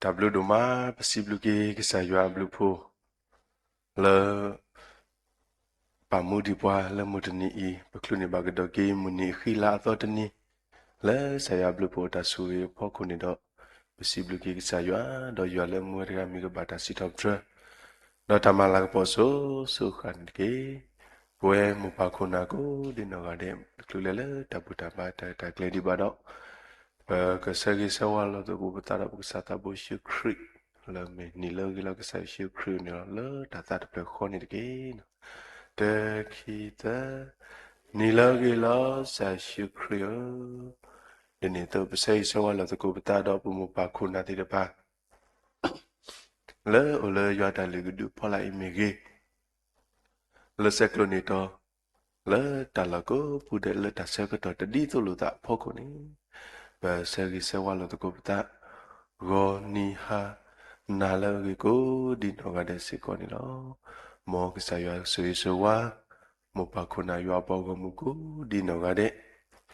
တၢ်ဘျုးဒိၣ်မး ပစံးဘျုးက့ၤကစၢ်ယွၤအဘျုးအဖှိၣ် လၢ ပာ်မူဒံးပှၤလၢမုၢ်တနံၤအံၤ ပချုးန့ၢ်ဘၣ်ကဒီးက့ၤမုၢ်နံၤအဃံလၤအသီတနံၤ လၢကစၢ်ယွၤအဘျုးအဖှိၣ်အတၢ်ဆိၣ်ဂ့ၤအဖီခိၣ်န့ၣ်ဒီး ပစံးဘျုးက့ၤကစၢ်ယွၤ ဒီးယွၤလၢမူဝဲတဂၤမ့ၢ်ကဘၣ်တၢ်စံးထီၣ်ပတြၢၤ ဒီးတၢ်မၤလၤကပီၤစိၤစိၤဃၣ်န့ၣ်တက့ၢ်. ပဝဲမိၢ်ပၢ်ခိၣ်နၢ်ကိးဒ်နီၢ်ဂၤဒဲး တချုးလဲၤလၢတၢ်ဘူၣ်တၢ်ဘါတၢ်ရဲၣ်တၢ်ကျဲၤဒံးဘၣ်ဒီး ပကဆၢဂ့ၤဆၢဝါလိာ်သကိးပသးဒီးပကစၢ်သးဘိယ့ၣ်ၡူးခရံာ် လၢမ့ၢ်နံၤလၢအဂ့ၤလီၤကစၢ်ယ့ၣ်ၡူးခရံာ်န့ၣ်လီၤ လၢတၢ်သးတဖျၢၣ်ဃီန့ၣ်တက့ၢ်. တၢ ခံ သၢ, နံၤလၢအဂ့ၤလီၤကစၢ်ယ့ၣ်ၡူးခရံာ်ဧၢ, ဒ်န့ၣ်အသိးပဆၢဂ့ၤဆၢဝါလိာ်သကိးပသးဒီးပမိၢ်ပၢ်ခိၣ်နၢ်သ့ၣ်တဖၣ် လၢအိၣ်လၢယွၤတၢ်လုၢ်ကဒုအဖီလာ်အံၤမ့ၢ်ဂ့ၤ, လၢဆဲးကျိးန့ၢ်တီၤ လၢတၢ်လီၢ်ကိးပူၤဒဲးလၢတၢ်ဆၢကတီၢ်တဒ်သိးလိာ်သးအဖီခိၣ်န့ၣ်, ပဆၢဂ့ၤဆၢဝါလိာ်သကိးပသး, ဂီၤနံၤဟါ နၤလၢအဂ့ၤကိးဒ်နီၢ်ဂၤဒဲးစ့ၢ်ကီးန့ၣ်လီၤ. မ်ကစၢ်ယွၤဆိၣ်ဂ့ၤဆိၣ်ဝါ မိၢ်ပၢ်ခိၣ်နၢ်ယွၤအပှၤဂီၢ်မုၢ်ကိးဒ်နီၢ်ဂၤဒဲး,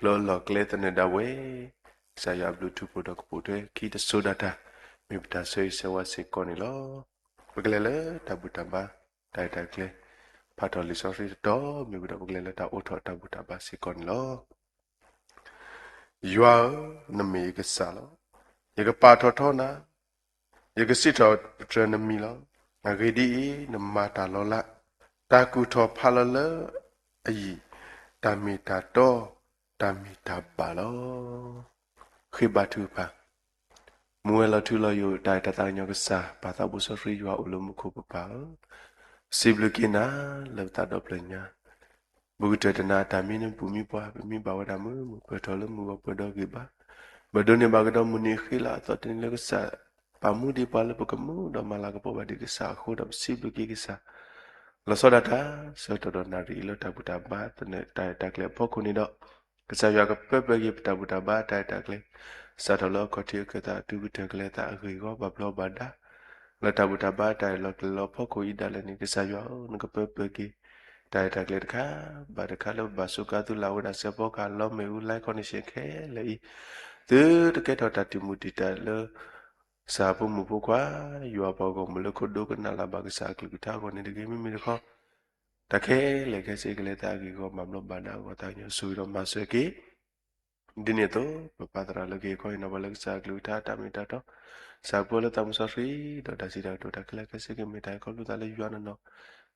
လၢလီၢ်ကျဲသနၢၣ်ဒၣ်ဝဲ, ကစၢ်ယွၤအဘျုးထူးဖှိၣ်ဒီးကပိာ်ထွဲခံတစိၤဒၣ်တၢ် မ့ၢ်ပတၢ်ဆၢဂ့ၤဆၢဝါစ့ၢ်ကီးန့ၣ်လီၤ. ပကလဲၤလၢတၢ်ဘူၣ်တၢ်ဘါ တၢ်ရဲၣ်တၢ်ကျဲၤ ဖးထီၣ်လံာ်စီဆှံတတီၤ မ့ၢ်ဝံၤဒီးပကလဲၤလၢတၢ်အိးထီၣ်တၢ်ဘူၣ်တၢ်ဘါစ့ၢ်ကီးန့ၣ်လီၤ. ယွၤဧၢ, နမ့ၢ်ယကစၢ်လီၤ. ယကပာ်ထီၣ်ထီနၤ, ယကစံးထီၣ်ပတြၢၤနမံၤလီၤ. အဂ့ၢ်ဒ်အံၤ, နမၤတၢ်လီၤလး, တၢ်ကူၣ်ထီၣ်ဖးလီၤလၢအယံၤ, တၢ်မ့ၢ်တၢ်တီ, တၢ်မ့ၢ်တၢ်ဘၣ်လီၤ. ဃ့ဘါထုကဖၣ်. မူဝဲလီၤထူလီၤယိာ် တၢ်အဲၣ်တၢ်သးကညီၤကစၢ်, ပၢ်သးဘိစီဆှံယွၤအိၣ်လၢမူခိၣ်ပပၢ်ဧၢ, စံးဘျုးက့ၤနၤလၢပသးဒီဖျၢၣ်ညါ ပကတၢၢ်တနၤ တၢ်မံန့ၣ်ပူၤမံပှၤ ပမံဘၣ်ဝဲဒၣ်မုာ်မုာ် ပၢၢ်ထီၣ်လၢမုၢ်ဂီၤပှဲၤဒီးဂ့ၤဘၣ်, ပဒိးန့ၢ်ဘၣ်ကဒီးမုၢ်နံၤအဃံလၤအသီတနံၤလၢကစၢ် ပာ်မူဒံးပှၤလၢပကမူဒီးမၤလၤကပီၤဘၣ်ဒံးကစၢ်အဃိဒီး ပစံးဘျုးက့ၤကစၢ် လီၤဆီဒၣ်တၢ်ဆၢကတီၢ်ဒီးနၣ်ရံၣ်အံၤလၢတၢ်ဘူၣ်တၢ်ဘါသနၢၣ်တၢ်ရဲၣ်တၢ်ကျဲၤအဖီခိၣ်န့ၣ်ဒီး, ကစၢ်ယွၤကပၢပၢက့ၤပတၢ်ဘူၣ်တၢ်ဘါတၢ်ရဲၣ်တၢ်ကျဲၤ, စးထီၣ်လၢအခီၣ်ထံးအခၢၣ်သး အတုၤကတၢၢ်ကလဲၤသးအဂ့ၢ်အဂီၢ် ဘၣ်ဘျီးဘၣ်ဒါ လၢတၢ်ဘူၣ်တၢ်ဘါတၢ်ရဲၣ်လီၤကျဲၤလီၤအဖီခိၣ်အံၤဒၣ်လဲာ်န့ၣ် ကစၢ်ယွၤဧၢ, နကပၢပၢက့ၤ တၢ်ရဲၣ်တၢ်ကျဲၤတခါဘၣ်တခါလၢပဘၣ်စူးကါသုလၢ်ဝဲဒၣ်စဲးဖီကဟၣ်လီမ့ၣ်အူ live connection ခဲလၢာ်အံၤ, သုတကဲထီၣ်တၢ်တံာ်မုၢ်တံာ်တာ်လၢ ကစၢ်အဖိမုၣ်ဖိခွါ ယွၤပှၤဂီၢ်မုၢ်လၢခိၣ်ဒိကနၣ်လၢ်ဘၣ်ကစၢ်အကလုၢ်ကထါအဂီၢ်န့ၣ်တဂ့ၤ, မ့မ့ၢ်တခီ တၢ်ခဲလၢာ်ခဲဆ့ကလဲၤသးအဂ့ၢ်အဂီၢ် ဘၣ်ဘျီးဘၣ်ဒါအဂီၢ် သးကညီၤဆိၣ်ဂ့ၤဒီးမၤစၢၤက့ၤ ဒ်န့ၣ်အသိး ပပၢ်သရၣ်လၢကဟ့ၣ်ခီဟ့ၣ်နီၤပှၤလၢကစၢ်အကလုၢ်ကထါတၢ်မ့ၢ်တၢ်တီ, ကစၢ်ပှၤလၢသးမုၢ်စီဆှံ ဒီးတၢ်စံးတၢ်ကတိၤတၢ်ခဲလၢာ်ခဲဆ့က့ၤ မ့ၢ်တၢ်အဲၣ်ခီဖျိသးလၢယွၤနီၢ်နီၢ်,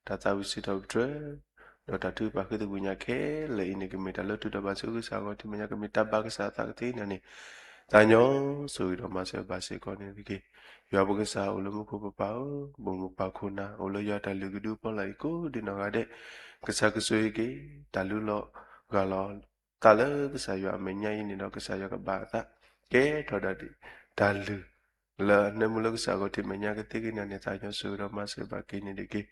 တၢ်သးဝံၣ်စံးထီၣ်ပတြၢၤ ဒီးတၢ်ထုကဖၣ်ဃ့သကွံၢ်ညါခဲလၢာ်အံၤန့ၣ် ကမ့ၢ်တၢ်လၢထူဒီးဘၣ်ဆိကစၢ်အဂီၢ် ထံမဲာ်ညါကမ့ၢ်တၢ်ဘၣ်ကစၢ်အသးကသ့န့ၣ်န့ၣ်, သးကညီၤဆိၣ်ဂ့ၤဒီးမၤစၢၤဘၣ်စ့ၢ်ကီးန့ၣ်တက့ၢ်. ယွၤပကစၢ်အိၣ်လၢမူခိၣ်ပပၢ်ဧၢ, ဘိၣ်မုၢ်ပၢ်ခိၣ်နၢ် အိၣ်လၢယွၤတၢ်လုၢ်ကဒုအဖီလာ်အံၤကိးဒံနီၢ်ဂၤဒဲး, ကစၢ်ကဆိၣ်ဂ့ၤက့ၤ တၢ်လုၢ်လီၤဂၢ်လီၤသးလၢကစၢ်ယွၤအမဲာ်ညါအံၤန့ၣ်ဒီး ကစၢ်ယွၤကဘၣ်အသး ကဲထီၣ်ဒၣ်ဒ်တၢ်လုၢ် လၢအနၢမူလၢကစၢ်အဂီၢ်ထံမဲာ်ညါကသ့က့ၤန့ၣ်န့ၣ် သးကညီၤဆိၣ်ဂ့ၤဒီးမၤစၢၤဘၣ်က့ၤန့ၣ်တက့ၢ်.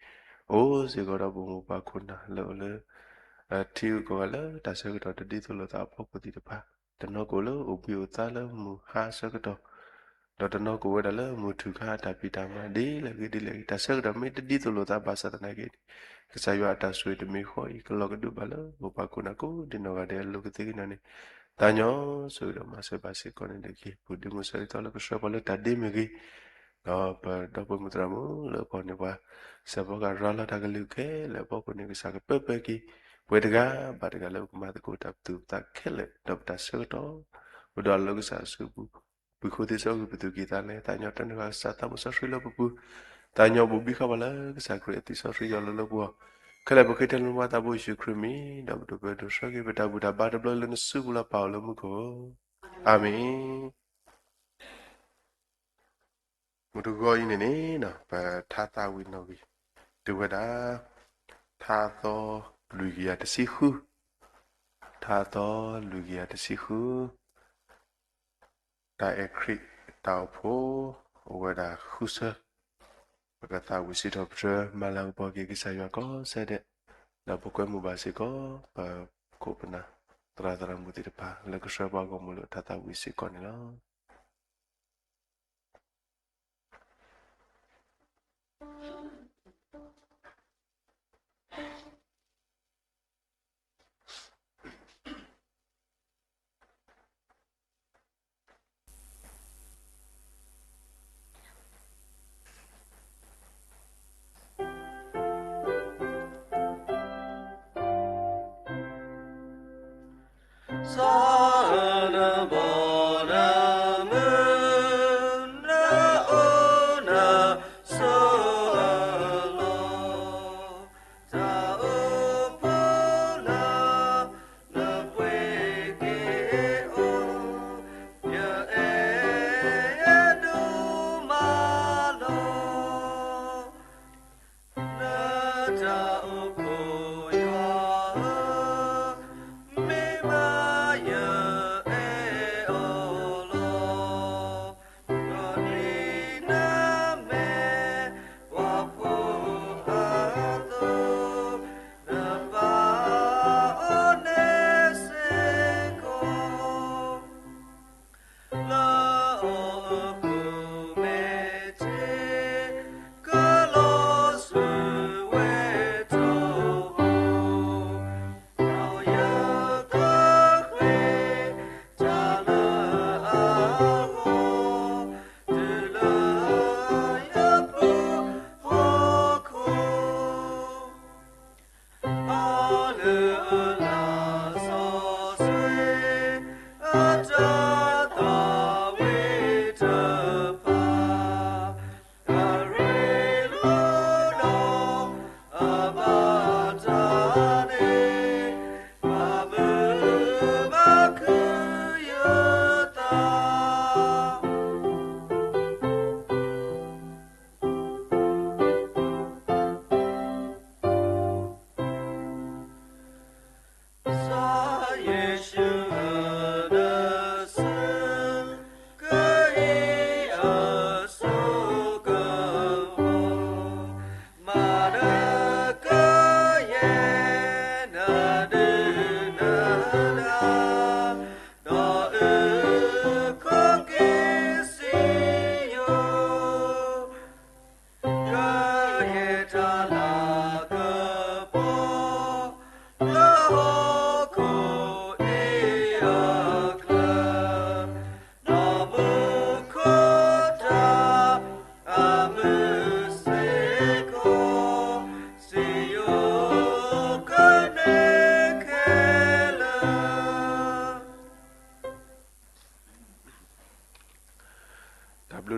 အိၣ်စ့ၢ်ကီးဒီးဘိၣ်မုၢ်ပၢ်ခိၣ်နၢ်လၢအိၣ်လၢ ထံဂုၤကီၢ်ဂၤလၢတၢ်ဆၢကတီၢ်တဒ်သိးလိာ်သးအဖီခိၣ်သ့ၣ်တဖၣ်, တနီၤကအိၣ်လၢအိၣ်ဘှံးအိၣ်သါလၢမုၢ်ဟါအဆၢကတီၢ်, ဒီးတနီၤကအိၣ်ဝဲဒၣ်လၢမုၢ်ထူၣ်ခါအတၢ်ဖံးတၢ်မၤဒ်လဲၣ်ဂ့ၤဒ်လဲၣ်ဂ့ၤ တၢ်ဆၢကတီၢ်မ့ၢ်တဒ်သိးလိာ်သးဘၣ်ဆၣ်သနာ်က့န့ၣ်, ကစၢ်ယွၤအတၢ်ဆိၣ်ဂ့ၤတမံၤဃီအံၤ ကလီၤကဒုဘၣ်လၢဘိၣ်ပၢ်ခိၣ်နၢ်ကိးဒံနီၢ်ဂၤဒဲးအလိၤကသ့က့ၤန့ၣ်န့ၣ်, သးကညီၤဆိၣ်ဂ့ၤဒီးမၤစၢၤဘၣ်စ့ၢ်ကီးန့ၣ်တက့ၢ်. ပူၤဒ့မုၣ်ဆၢဂ့ၤသီလၢကဆှၢပှၤလၢတၢ်ဒ့မ့ၢ်ဂ့ၤ ဒီးပဒီပုၢ်ဝဲၢ်မုၣ်သရၣ်မုၣ်လၢအဖီၣ်န့ၢ်ပှၤ စဲးဖီကဟၣ်ရၤလီၤတၢ်ကလုၢ်ခဲလၢာ်အဖီခိၣ်န့ၣ် ကစၢ်ကပၢပၢက့ၤ ပှၤတဂၤဘၣ်တဂၤလၢပကမၤသကိးတၢ်ပသူၣ်ပသးခဲလၢာ် ဒီးပတၢ်ဆၢကတီၢ် ပဒိးလၢကစၢ်အစုပူၤ ပူၤဃိသ့စီကံၢ်ပသူၣ်ကံၢ်သးလဲ သးကညီၤတၢ်နုာ်ဃာ်ကစၢ်သးမုၢ်စီဆှံလၢပပူၤ, သးကညီၤဘူးဘံဃာ်ပှၤလၢကစၢ်ခရံာ်အသွံၣ်စီဆှံယွၤလီၤလၢပဂီၢ်, ခဲလၢာ်ပဃ့ထဲလၢပသးဘိယ့ၣ်ၡူးခရံာ်အမံၤ ဒီးပဒိးပၢၤဒိးဆှၢက့ၤ ပတၢ်ဘူၣ်တၢ်ဘါတဘျီလၢနစုပူၤလၢပၢ်အိၣ်လၢမူခိၣ်ဧၢ, အၤမ့ၣ်. မုၢ်တဂီၤအံၤန့ၣ်န့ၣ် ပထါသးဝံၣ်နီၣ်ဂံၢ် တုၤဝဲဒၣ် ထါသီလွံၢ်ကယၤတဆံဃု, ထါသီလွံၢ်ကယၤတဆံဃု, တၢ်အဲၣ်ခရံာ်တၢ်အိၣ်ဖှိၣ် အိၣ်ဝဲဒၣ်ဃုဆၢ, ပကသးဝံၣ်စံးထီၣ်ပတြၢၤ မၤလၤကပီၤက့ၤကစၢ်ယွၤကိးဆၢဒဲး, ဒီးပကွဲမုာ်ဘၣ်စ့ၢ်ကီး ပခိၣ်ပနၢ် သရၣ်သရၣ်မုၣ်သ့ၣ်တဖၣ် လၢကဆှၢပှၤဂီၢ်မုၢ်လၢထါသးဝံၣ်စ့ၢ်ကီးန့ၣ်လီၤ.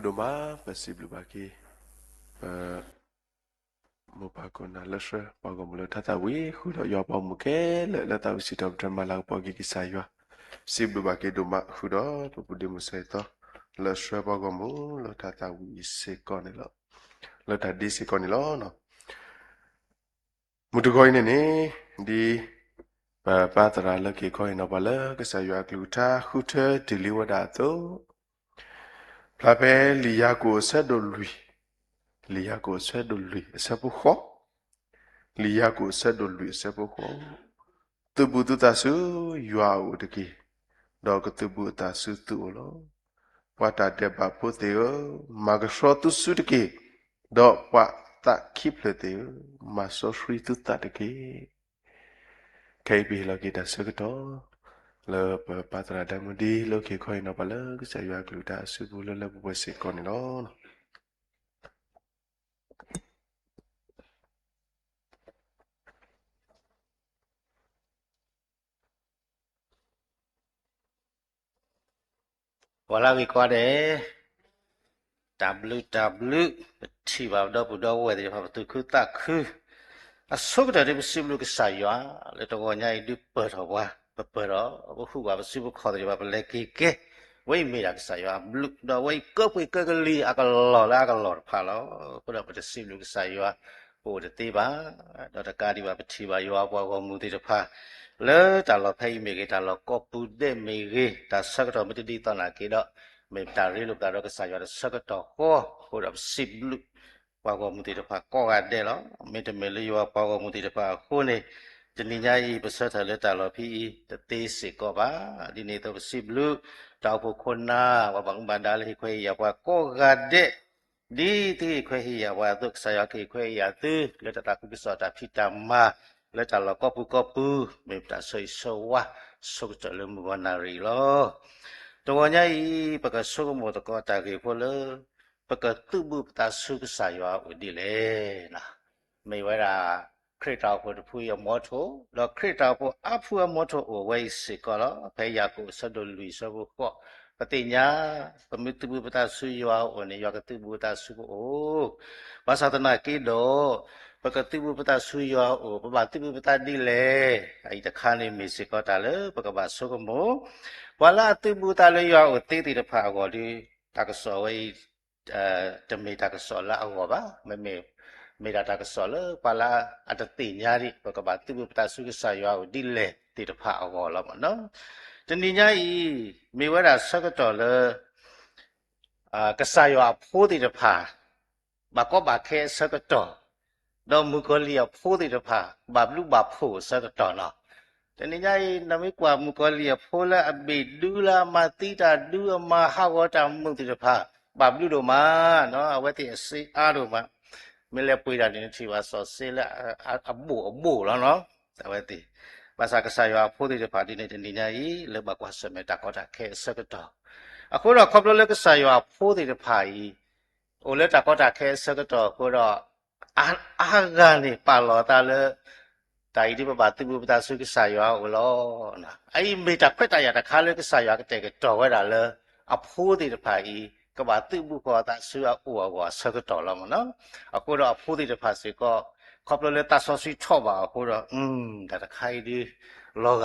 ဒိၣ်မး ပစံးဘျုးဘၣ်က့ၤ ပ မိၢ်ပၢ်ခိၣ်နၢ်လၢဆှၢပှၤဂီၢ်မုၢ်လၢထါသၣ်ဝံၤ ဃုာ်ဒီးယွၤပှၤဂီၢ်မုၢ်ခဲလၢာ်လၢသးဝံၣ်စံးထီၣ်ပတြၢၤ မၤလၤကပီၤက့ၤကစၢ်ယွၤ, စံးဘျုးဘၣ်က့ၤဒိၣ်မးဃုာ်ဒီး ပပူၤဒ့မုၣ်စဲးသီ လၢဆှၢပှၤဂီၢ်မုၢ်လၢထါသၣ်ဝံၤစ့ၢ်ကီးန့ၣ်လီၤ. လၢတၢ်ဒ့စ့ၢ်ကီးန့ၣ်လီၤ. မုၢ်တဂီၤအံၤန့ၣ်န့ၣ် ဒ်ပပၢ်သရၣ်လၢက့ၤခီအံၤနီၤ ပှၤလၢကစၢ်ယွၤအကလုၢ်ကထါဃုထၢတ့ၢ်လံဝဲဒၣ်အသိး, ဖျါဖဲလံာ်ယၤကိာ်အဆၢဒိၣ်လွံၢ်, လံာ်ယၤကိာ်အဆၢဒိၣ်လွံၢ်အဆၢဖိဃိး, လံာ်ယၤကိာ်အဆၢဒိၣ်လွံၢ်အဆၢဖိဃိး, သုးဘူးသုသးဆူယွၤအအိၣ်တက့ၢ်, ဒီးကသုးဘူးအသးဆူသုအိၣ်လီၤ. ပှၤတၢ်ဒဲးဘးဖိသ့ၣ်ဧၢ, မၤကဆှီသုစုတက့ၢ်, ဒီးပှၤသးခံဖျၢၣ်သ့ၣ်ဧၢ, မၤစီဆှံသုသးတက့ၢ်. ခဲအံၤပဟ့ၣ်လီၤက့ၤတၢ်ဆၢကတီၢ် လၢပပၢ်သရၣ်ဒဲမူဒံ လၢက့ၤခီအံၤနီၤ ပှၤလၢကစၢ်ယွၤအကလုၢ်ကထါအစုပူၤလၢလၢပှဲၤပှဲၤစ့ၢ်ကီးန့ၣ်လီၤ. ပှၤလၢအဂ့ၤကိးဂၤဒဲး, တၢ်ဘျုးတၢ်ဘျုး, ပထံၣ်ဘၣ်ပဒီပုၢ်ဒီဝဲၢ်သ့ၣ်တဖၣ် ပသူၣ်ခုသးခု အဆိကတၢၢ်ဒ်ပစံးဘျုးကစၢ်ယွၤ လၢတဂီၤညါအံၤဒုးပၢၢ်ထီၣ်ပှၤ, ပပၢၢ်ဒီး ပဃုာ်ဘၣ်ပစုပခီၣ်သ့ၣ်တဖၣ် ပလဲၤက့ၤကဲ, ဝဲအံၤမ့ၢ်ဒၣ်ကစၢ်ယွၤအဘျုး, ဒီးဝဲအံၤကၢပှ့ၤကၢကလံၤအကလီၢ်လၢအကလီၢ်တဖၣ်လီၤ. အဃိဒီးပတစံးဘျုးကစၢ်ယွၤ ပအိၣ်တသ့ဘၣ်. ဒီးတကးဒံးဘၣ် ပထံၣ်ဘၣ်ယွၤပှၤဂီၢ်မုၢ်သ့ၣ်တဖၣ် လၢတၢ်လီၢ်ဖဲအံၤမ့ၢ်ဂ့ၤ, တၢ်လီၢ်ကိးပူၤဒဲးမ့ၢ်ဂ့ၤ, တၢ်ဆၢကတီၢ်မ့ၢ်တဒ်သိးနာ်က့ဒီး, မ့ၢ်ပတၢ်ရ့လိာ်ပသးဒီးကစၢ်ယွၤတဆၢကတီၢ်ဃီ, အဃိဒီးပစံးဘျုး ပှၤဂီၢ်မုၢ်သ့ၣ်တဖၣ်ကိးဂၤဒဲးလီၤ. မ့တမ့ၢ်လၢယွၤပှၤဂီၢ်မုၢ်သ့ၣ်တဖၣ်အဃိန့ၣ်, တနံၤညါအံၤ ပဆၢထၢၣ်လၢတၢ်လီၢ်ဖဲအံၤ တသ့စ့ၢ်ကီးဘၣ်. ဒ်န့ၣ်အသိးပစံးဘျုး တၢ်အိၣ်ဖှိၣ်ခိၣ်နၢ် ပှၤဘၣ်မူဘၣ်ဒါလၢဟ့ၣ်ခွဲးဟ့ၣ်ယာ်ပှၤကိးဂၤဒဲး, ဒ်သုဟ့ၣ်ခွဲးဟ့ၣ်ယာ်ပှၤအသိး ကစၢ်ယွၤကဟ့ၣ်ခွဲးဟ့ၣ်ယာ်သု လၢတၢ်သးခုကစီၣ်တၢ်ဖံးတၢ်မၤ လၢတၢ်လီၢ်ကိးပူၤကိးပူၤ, မ့ၢ်ပတၢ်ဆၢဂ့ၤဆၢဝါ ဆိကတၢၢ်လၢမုၢ်ဂီၤနၣ်ရံၣ်လီၤ. တဂီၤညါအံၤ ပကဆိကမိၣ်သကိးတၢ်ဂ့ၢ်ဖိလၢ ပကသုးဘူးပသးဆူကစၢ်ယွၤအအိၣ်ဒ်လဲၣ်. မ့ၢ်ဝဲဒၣ် ခရံာ်တၢ်အိၣ်ဖှိၣ်တဖုအံၤအမီထိၣ်, ဒီးခရံာ်တၢ်အိၣ်ဖှိၣ်အါဖုအမီထိၣ်အိၣ်ဝဲအံၤစ့ၢ်ကီးလီၤ. ဖဲယၤကိာ်အဆၢဒိၣ်လွံၢ်အဆၢဖိဃိး, ပသ့ၣ်ညါ ပမ့ၢ်သုးဘူးပသးဆူယွၤအအိၣ်န့ၣ် ယွၤကသုးဘူးပသးဆူပအိၣ်. ဘၣ်ဆၣ်သနာ်က့ဒီး ပကသုးဘူးပသးဆူယွၤအအိၣ် ပဘၣ်သုးဘူးပသးဒ်လဲၣ်. အအံၤတခါန့ၣ်မ့ၢ်စ့ၢ်ကီးတၢ်လၢ ပကဘၣ်ဆိကမိၣ်, ပှၤလၢအသုးဘူးသးလၢယွၤအအိၣ်သ့သ့ၣ်တဖၣ်အဂီၢ်ဒီး တၢ်ကစီၣ်ဝဲအံၤ တမ့ၢ်တၢ်ကစီၣ်လၢအဂီၢ်ဘၣ်. မ့မ့ၢ် မ့ၢ်ဒၣ်တၢ်ကစီၣ်လၢပှၤလၢအတသ့ၣ်ညါဒံး ပကဘၣ်သုးဘူးပသးဆူကစၢ်ယွၤအအိၣ်ဒ်လဲၣ်သ့ၣ်တဖၣ်အဂီၢ်လီၤမ့ၢ်နီၤ. တနံၤညါအံၤ မ့ၢ်ဝဲဒၣ်ဆၢကတီၢ်လၢ ကစၢ်ယွၤအဖိသ့ၣ်တဖၣ် ဘၣ်ကီဘၣ်ခဲအဆၢကတီၢ်, ဒီးမုၣ်ကီၤလံၢ်အဖိသ့ၣ်တဖၣ် ဘၣ်ဘျုးဘၣ်ဖှိၣ်အဆၢကတီၢ်လီၤ. တနံၤညါအံၤ နမ့ၢ်ကွၢ်မုၣ်ကီၤလံၢ်အဖိလၢအဘ့ၣ်ဒူလၢအမၤသံတၢ်ဒူ အမၤဟးဂီၤတၢ်မုာ်သ့ၣ်တဖၣ် ဘၣ်ဘျုးဒိၣ်မးနီၤ. အဝဲသ့ၣ်အစ့အါဒိၣ်မး, မ့ၢ်လဲၤပှ့ၤတၢ်န့ၣ် နထံၣ်ဘၣ်စီၤစ့လၢအဘိၣ်အဘိၣ်လီၤနီၤ. အဝဲသ့ၣ် ဘၣ်ဆၣ်ကစၢ်ယွၤအဖိသ့ၣ်တဖၣ်ဒ်န့ၣ် တနံၤညါအံၤ လၢဘၣ်ကွၢ်ဆၢၣ်မဲာ်တၢ်ကီတၢ်ခဲအဆၢကတီၢ်, အဃိဒီးခီဖျိလၢကစၢ်ယွၤအဖိသ့ၣ်တဖၣ်အံၤ အိၣ်လၢတၢ်ကီတၢ်ခဲအဆၢကတီၢ်အဃိဒီး အါဂၤန့ၣ် ပာ်လီၤသးလၢ တၢ်အံၤဒ်ပဘၣ်သုးဘူးပသးဆူကစၢ်ယွၤအအိၣ်လီၤ. အအံၤမ့ၢ်တၢ်ခွဲးတၢ်ယာ်တခါလၢကစၢ်ယွၤကတဲာ်ကတီၤဝဲဒၣ်လၢ အဖိသ့ၣ်တဖၣ်အံၤ ကဘၣ်သုးဘူးဃီၤအသးဆူအအိၣ်အဂီၢ်အဆၢကတီၢ်လီၤမ့ၢ်နီၤ. အဃိဒီးအဖိသ့ၣ်တဖၣ်စ့ၢ်ကီး ခီဖျိလၢသးစီဆှံထီၣ်ဘၣ်အဃိဒီး တၢ်တခါအံၤဒ် လီၤဂာ်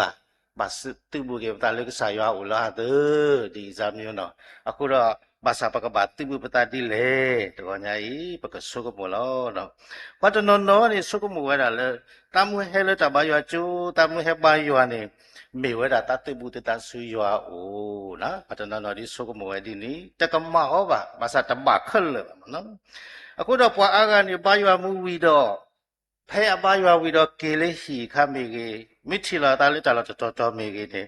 ဘၣ်သုးဘူးက့ၤပသးလၢကစၢ်ယွၤအအိၣ်လီၤအသး ဒ်အံၤစၢ်မံနီၤ. အဃိဒီး ဘၣ်ဆၣ်ပကဘၣ်သုးဘူးပသးဒ်လဲၣ် တဂီၤညါအံၤ ပကဆိကမိၣ်လီၤ. ပှၤတနီၤနီၤန့ၣ် ဆိကမိၣ်ဝဲဒၣ်လၢ သးမုၢ်ဟဲလၢတၢ်ဘါယွၤကၠိ သးမုၢ်ဟဲဘါယွၤန့ၣ် မ့ၢ်ဝဲဒၣ်သးသုးဘူးသုသးဆူယွၤအအိၣ်နီၤ. ပှၤတနီၤနီၤဒ်ဆိကမိၣ်ဝဲဒ်န့ၣ် တကမၣ်အီၤဘၣ်, ဘၣ်ဆၣ်တဘၣ်ခဲလၢာ်ဘၣ်မ့ၢ်နီၤ. အဃိဒီးပှၤအါဂၤန့ၣ် ဘါယွၤမ့ၢ်ဝံၤဒီး ဖဲအဘါယွၤဝံၤဒီးက့ၤလၢဟံၣ်အခါမ့ၢ်ဂ့ၤ, မ့ၢ်ထံၣ်လိာ်အသးလၢတၢ်လီၢ်တတီၤတီၤမ့ၢ်ဂ့ၤန့ၣ်,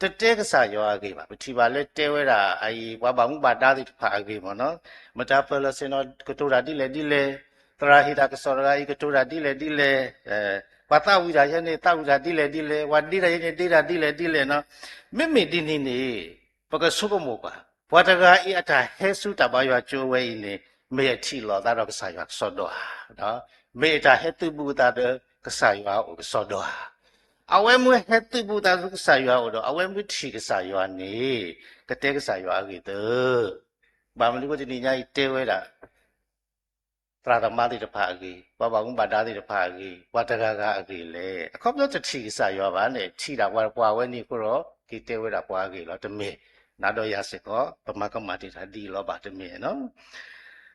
တတဲကစၢ်ယွၤအဂ့ၢ်ဘၣ်. ပထံၣ်ဘၣ်လၢတဲဝဲဒၣ်အအံၤ ပှၤဘၣ်မူဘၣ်ဒါသ့ၣ်တဖၣ်အဂ့ၢ်မ့ၢ်နီၤ, မတၤပၢၢ်လီၤဆ့ၣ်နီၤ ကတိၤတၢ်ဒ်လဲၣ်ဒ်လဲၣ်, သရၣ်ဟ့ၣ်တၢ်ကစီၣ်တဂၤအံၤ ကတိၤတၢ်ဒ်လဲၣ်ဒ်လဲၣ်, ပှၤသးဝံၣ်တၢ်ယဲန့ၣ် သးဝံၣ်တၢ်ဒ်လဲၣ်ဒ်လဲၣ်, ပှၤဒ့တၢ်ယဲန့ၣ်ဒ့တၢ်ဒ်လဲၣ်ဒ်လဲၣ်နီၤ. မ့မ့ၢ်ဒ်န့ၣ်န့ၣ် ပကဆိကမိၣ်ကွၢ်, ပှၤတဂၤအံၤအတၢ်ဟဲဆူတၢ်ဘါယွၤကၠိဝဲအံၤန့ၣ် မ့ၢ်အထံၣ်လိာ်သးဒီးကစၢ်ယွၤကစီဒီဧါ, မ့ၢ်အတၢ်ဟဲသုးဘူးသးဒီးကစၢ်ယွၤအအိၣ်ကစီဒီဧါ. အဝဲမ့ၢ်ဟဲသုးဘူးသးဒီးကစၢ်ယွၤအအိၣ်ဒီး အဝဲမ့ၢ်ထံၣ်ကစၢ်ယွၤန့ၣ် ကတဲကစၢ်ယွၤအဂ့ၢ်သၢ ဘၣ်မနုၤအဃိတနံၤညါအံၤတဲဝဲဒၣ် သရၣ်သမါသ့ၣ်တဖၣ်အဂ့ၢ်, ပှၤဘၣ်မူဘၣ်ဒါသ့ၣ်တဖၣ်အဂ့ၢ်, ပှၤတဂၤဂၤအဂ့ၢ်လဲၣ်. အခီပညီတထံၣ်ကစၢ်ယွၤဘၣ်န့ၣ် ထံၣ်ဒၣ်ပှၤပှၤဝဲန့ၣ်အဃိဒီး က့ၤတဲဝဲဒၣ်ပှၤအဂ့ၢ်လီၤတမ့ၢ်, နၤဒီးယၤစ့ၢ်ကီး ပမၤကမၣ်တ့ၢ်တၢ်ဒ်အံၤလီၤဘၣ်တမ့ၢ်နီၤ.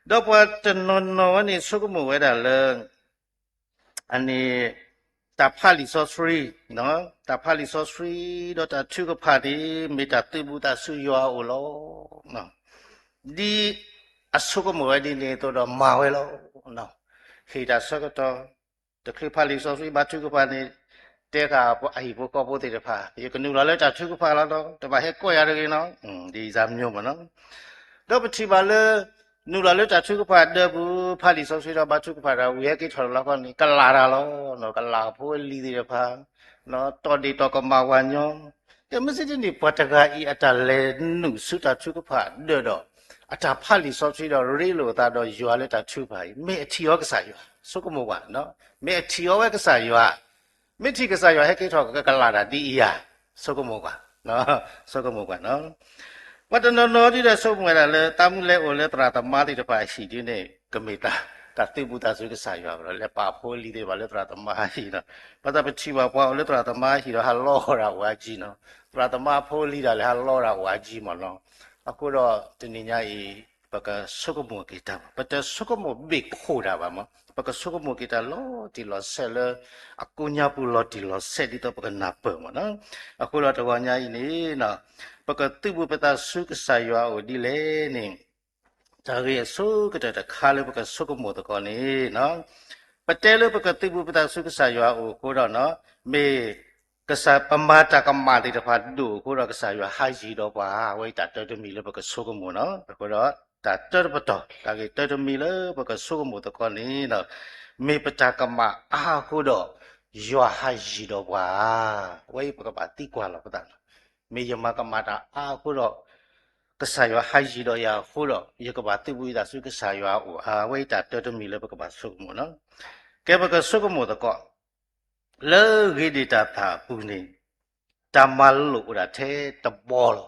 ဒီးပှၤတနီၤနီၤဝဲန့ၣ် ဆိကမိၣ်ဝဲဒၣ်လၢ အန့ၣ် တၢ်ဖးလံာ်စီဆှံ, တၢ်ဖးလံာ်စီဆှံ ဒီးတၢ်ထုကဖၣ်န့ၣ် မ့ၢ်တၢ်သုးဘူးသးဆူယွၤအအိၣ်လီၤ. ဒ်အဆိကမိၣ်ဝဲဒ်န့ၣ်အသိးဒီးမၤဝဲလီၤ. ဟ့ၣ်တၢ်ဆၢကတီၢ်, တချုးဖးလံာ်စီဆှံဘါထုကဖၣ်န့ၣ် တဲဃာ်အဟံၣ်ဖိဃီဖိသ့ၣ်တဖၣ် ယကနုာ်လီၤလၢတၢ်ထုကဖၣ်လီၤနီၤ, တဘၣ်ဟဲကိးယၤတဂ့ၤနီၤ, ဒ်အံၤစၢ်မျိၤမ့ၢ်နီၤ. ဒီးပထံၣ်ဘၣ်လၢ နုာ်လီၤလၢတၢ်ထုကဖၣ်ဒၢပူၤ ဖးလံာ်စီဆှံဒီးဘါထုကဖၣ်ဒီး ဝံၤဟဲက့ၤထီၣ်တဘျီဃီန့ၣ် ကလၢ်တၢ်လီၤ, ကလၢ်ဖိလံၤသ့ၣ်တဖၣ်, တီၢ်ဒ့ၣ်တီၢ်ကမၣ်ဝၤညီ, ကဲမ့ၢ်စ့ၢ်ကီးန့ၣ် ပှၤတဂၤအံၤအတၢ်လဲၤနုာ်ဆူတၢ်ထုကဖၣ်ဒၢးဒီး အတၢ်ဖးလံာ်စီဆှံဒီးရ့လိာ်အသးဒီးယွၤလၢတၢ်ထုကဖၣ်အံၤ မ့ၢ်အထံၣ်အီၤကစၢ်ယွၤ, ဆိကမိၣ်ကွၢ်, မ့ၢ်အထံၣ်အီၤဝဲကစၢ်ယွၤ မ့ၢ်ထံၣ်ကစၢ်ယွၤဟဲက့ၤထီၣ်ကကလၢ်တၢ်ဒ်အံၤဧါ, ဆိကမိၣ်ကွၢ်, ဆိကမိၣ်ကွၢ်နီၤ. ပှၤတနီၤနီၤဒ်ဒီးဆိကမိၣ်ဝဲဒၣ်လၢ သးမုၢ်လဲၤအိၣ်လၢသရၣ်သမါသ့ၣ်တဖၣ်အဟံၣ်ဒ်န့ၣ် ကမ့ၢ်တၢ်သုးဘူးသးဆူကစၢ်ယွၤဒီး လဲၤပာ်ဖိလံၤသ့ၣ်တဖၣ်လၢသရၣ်သမါအဟံၣ်နီၤ. ဘၣ်ဆၣ်ပထံၣ်ဘၣ်ပှၤအိၣ်လၢသရၣ်သမါအဟံၣ်ဒီး ဟးလီအီၣ်ဒၣ်အိၣ်အါကံနီၤ, သရၣ်သမါဖိလံၤဒၣ်လဲာ်ဟးလီဒၣ်အိၣ်အါကံမ့ၢ်နီၤ. အဃိဒီးတနံၤညါအံၤ ပကဆိကမိၣ်က့ၤတၢ်, ပတဆိကမိၣ်ဘ့ၣ်ခိၣ်တၢ်ဘၣ်မ့ၢ်, ပကဆိကမိၣ်က့ၤတၢ်လီၤတံၢ်လီၤဆဲးလၢ အကိညါပူၤလီၤတံၢ်လီၤဆဲးဒ်သိးပကနၢ်ပၢၢ်မ့ၢ်နီၤ. အဃိဒီးတဂီၤညါအံၤန့ၣ် ပကသုးဘူးပသးဆူကစၢ်ယွၤအအိၣ်ဒ်လဲၣ်န့ၣ် တၢ်ဂ့ၢ်အဆိကတၢၢ်တခါလၢပကဆိကမိၣ်သကိးန့ၣ် ပတဲလၢပကသုးဘူးပသးဆူကစၢ်ယွၤအအိၣ်အဃိဒီး မ့ၢ်ကစၢ်ပမၤတၢ်ကမၣ်သ့ၣ်တဖၣ်ဒိၣ်အဃိဒီး ကစၢ်ယွၤဟးယံၤဒီးပှၤ, အဝဲအံၤတၢ်တၢတမံၤလၢပကဆိကမိၣ်နီၤ. အဃိဒီးတၢ်တၢတပတီၢ်, တၢ်ဂ့ၢ်တၢတမံၤလၢပကဆိကမိၣ်သကိးန့ၣ် မ့ၢ်ပတၢ်ကမၣ်အါအဃိဒီး ယွၤဟးယံၤဒီးပှၤ, အဝဲအံၤပကဘၣ်သံကွၢ်လီၤပသးန့ၣ်, မ့ၢ်ယမၤကမၣ်တၢ်အါအဃိဒီး ကစၢ်ယွၤဟးယံၤဒီးယၤအဃိဒီး ယကဘၣ်သုးဘူးယသးဆူကစၢ်ယွၤအအိၣ်ဧါ, အဝဲအံၤတၢ်တၢတမံၤလၢပကဘၣ်ဆိကမိၣ်နီၤ. ကဲပကဆိကမိၣ်သကိး လၢဂ့ၤဒံးတၢ်သၣ်အပူၤန့ၣ် တၢ်မၤလိာ်အိၣ်ဒၣ်ထဲတဘီလီၤ.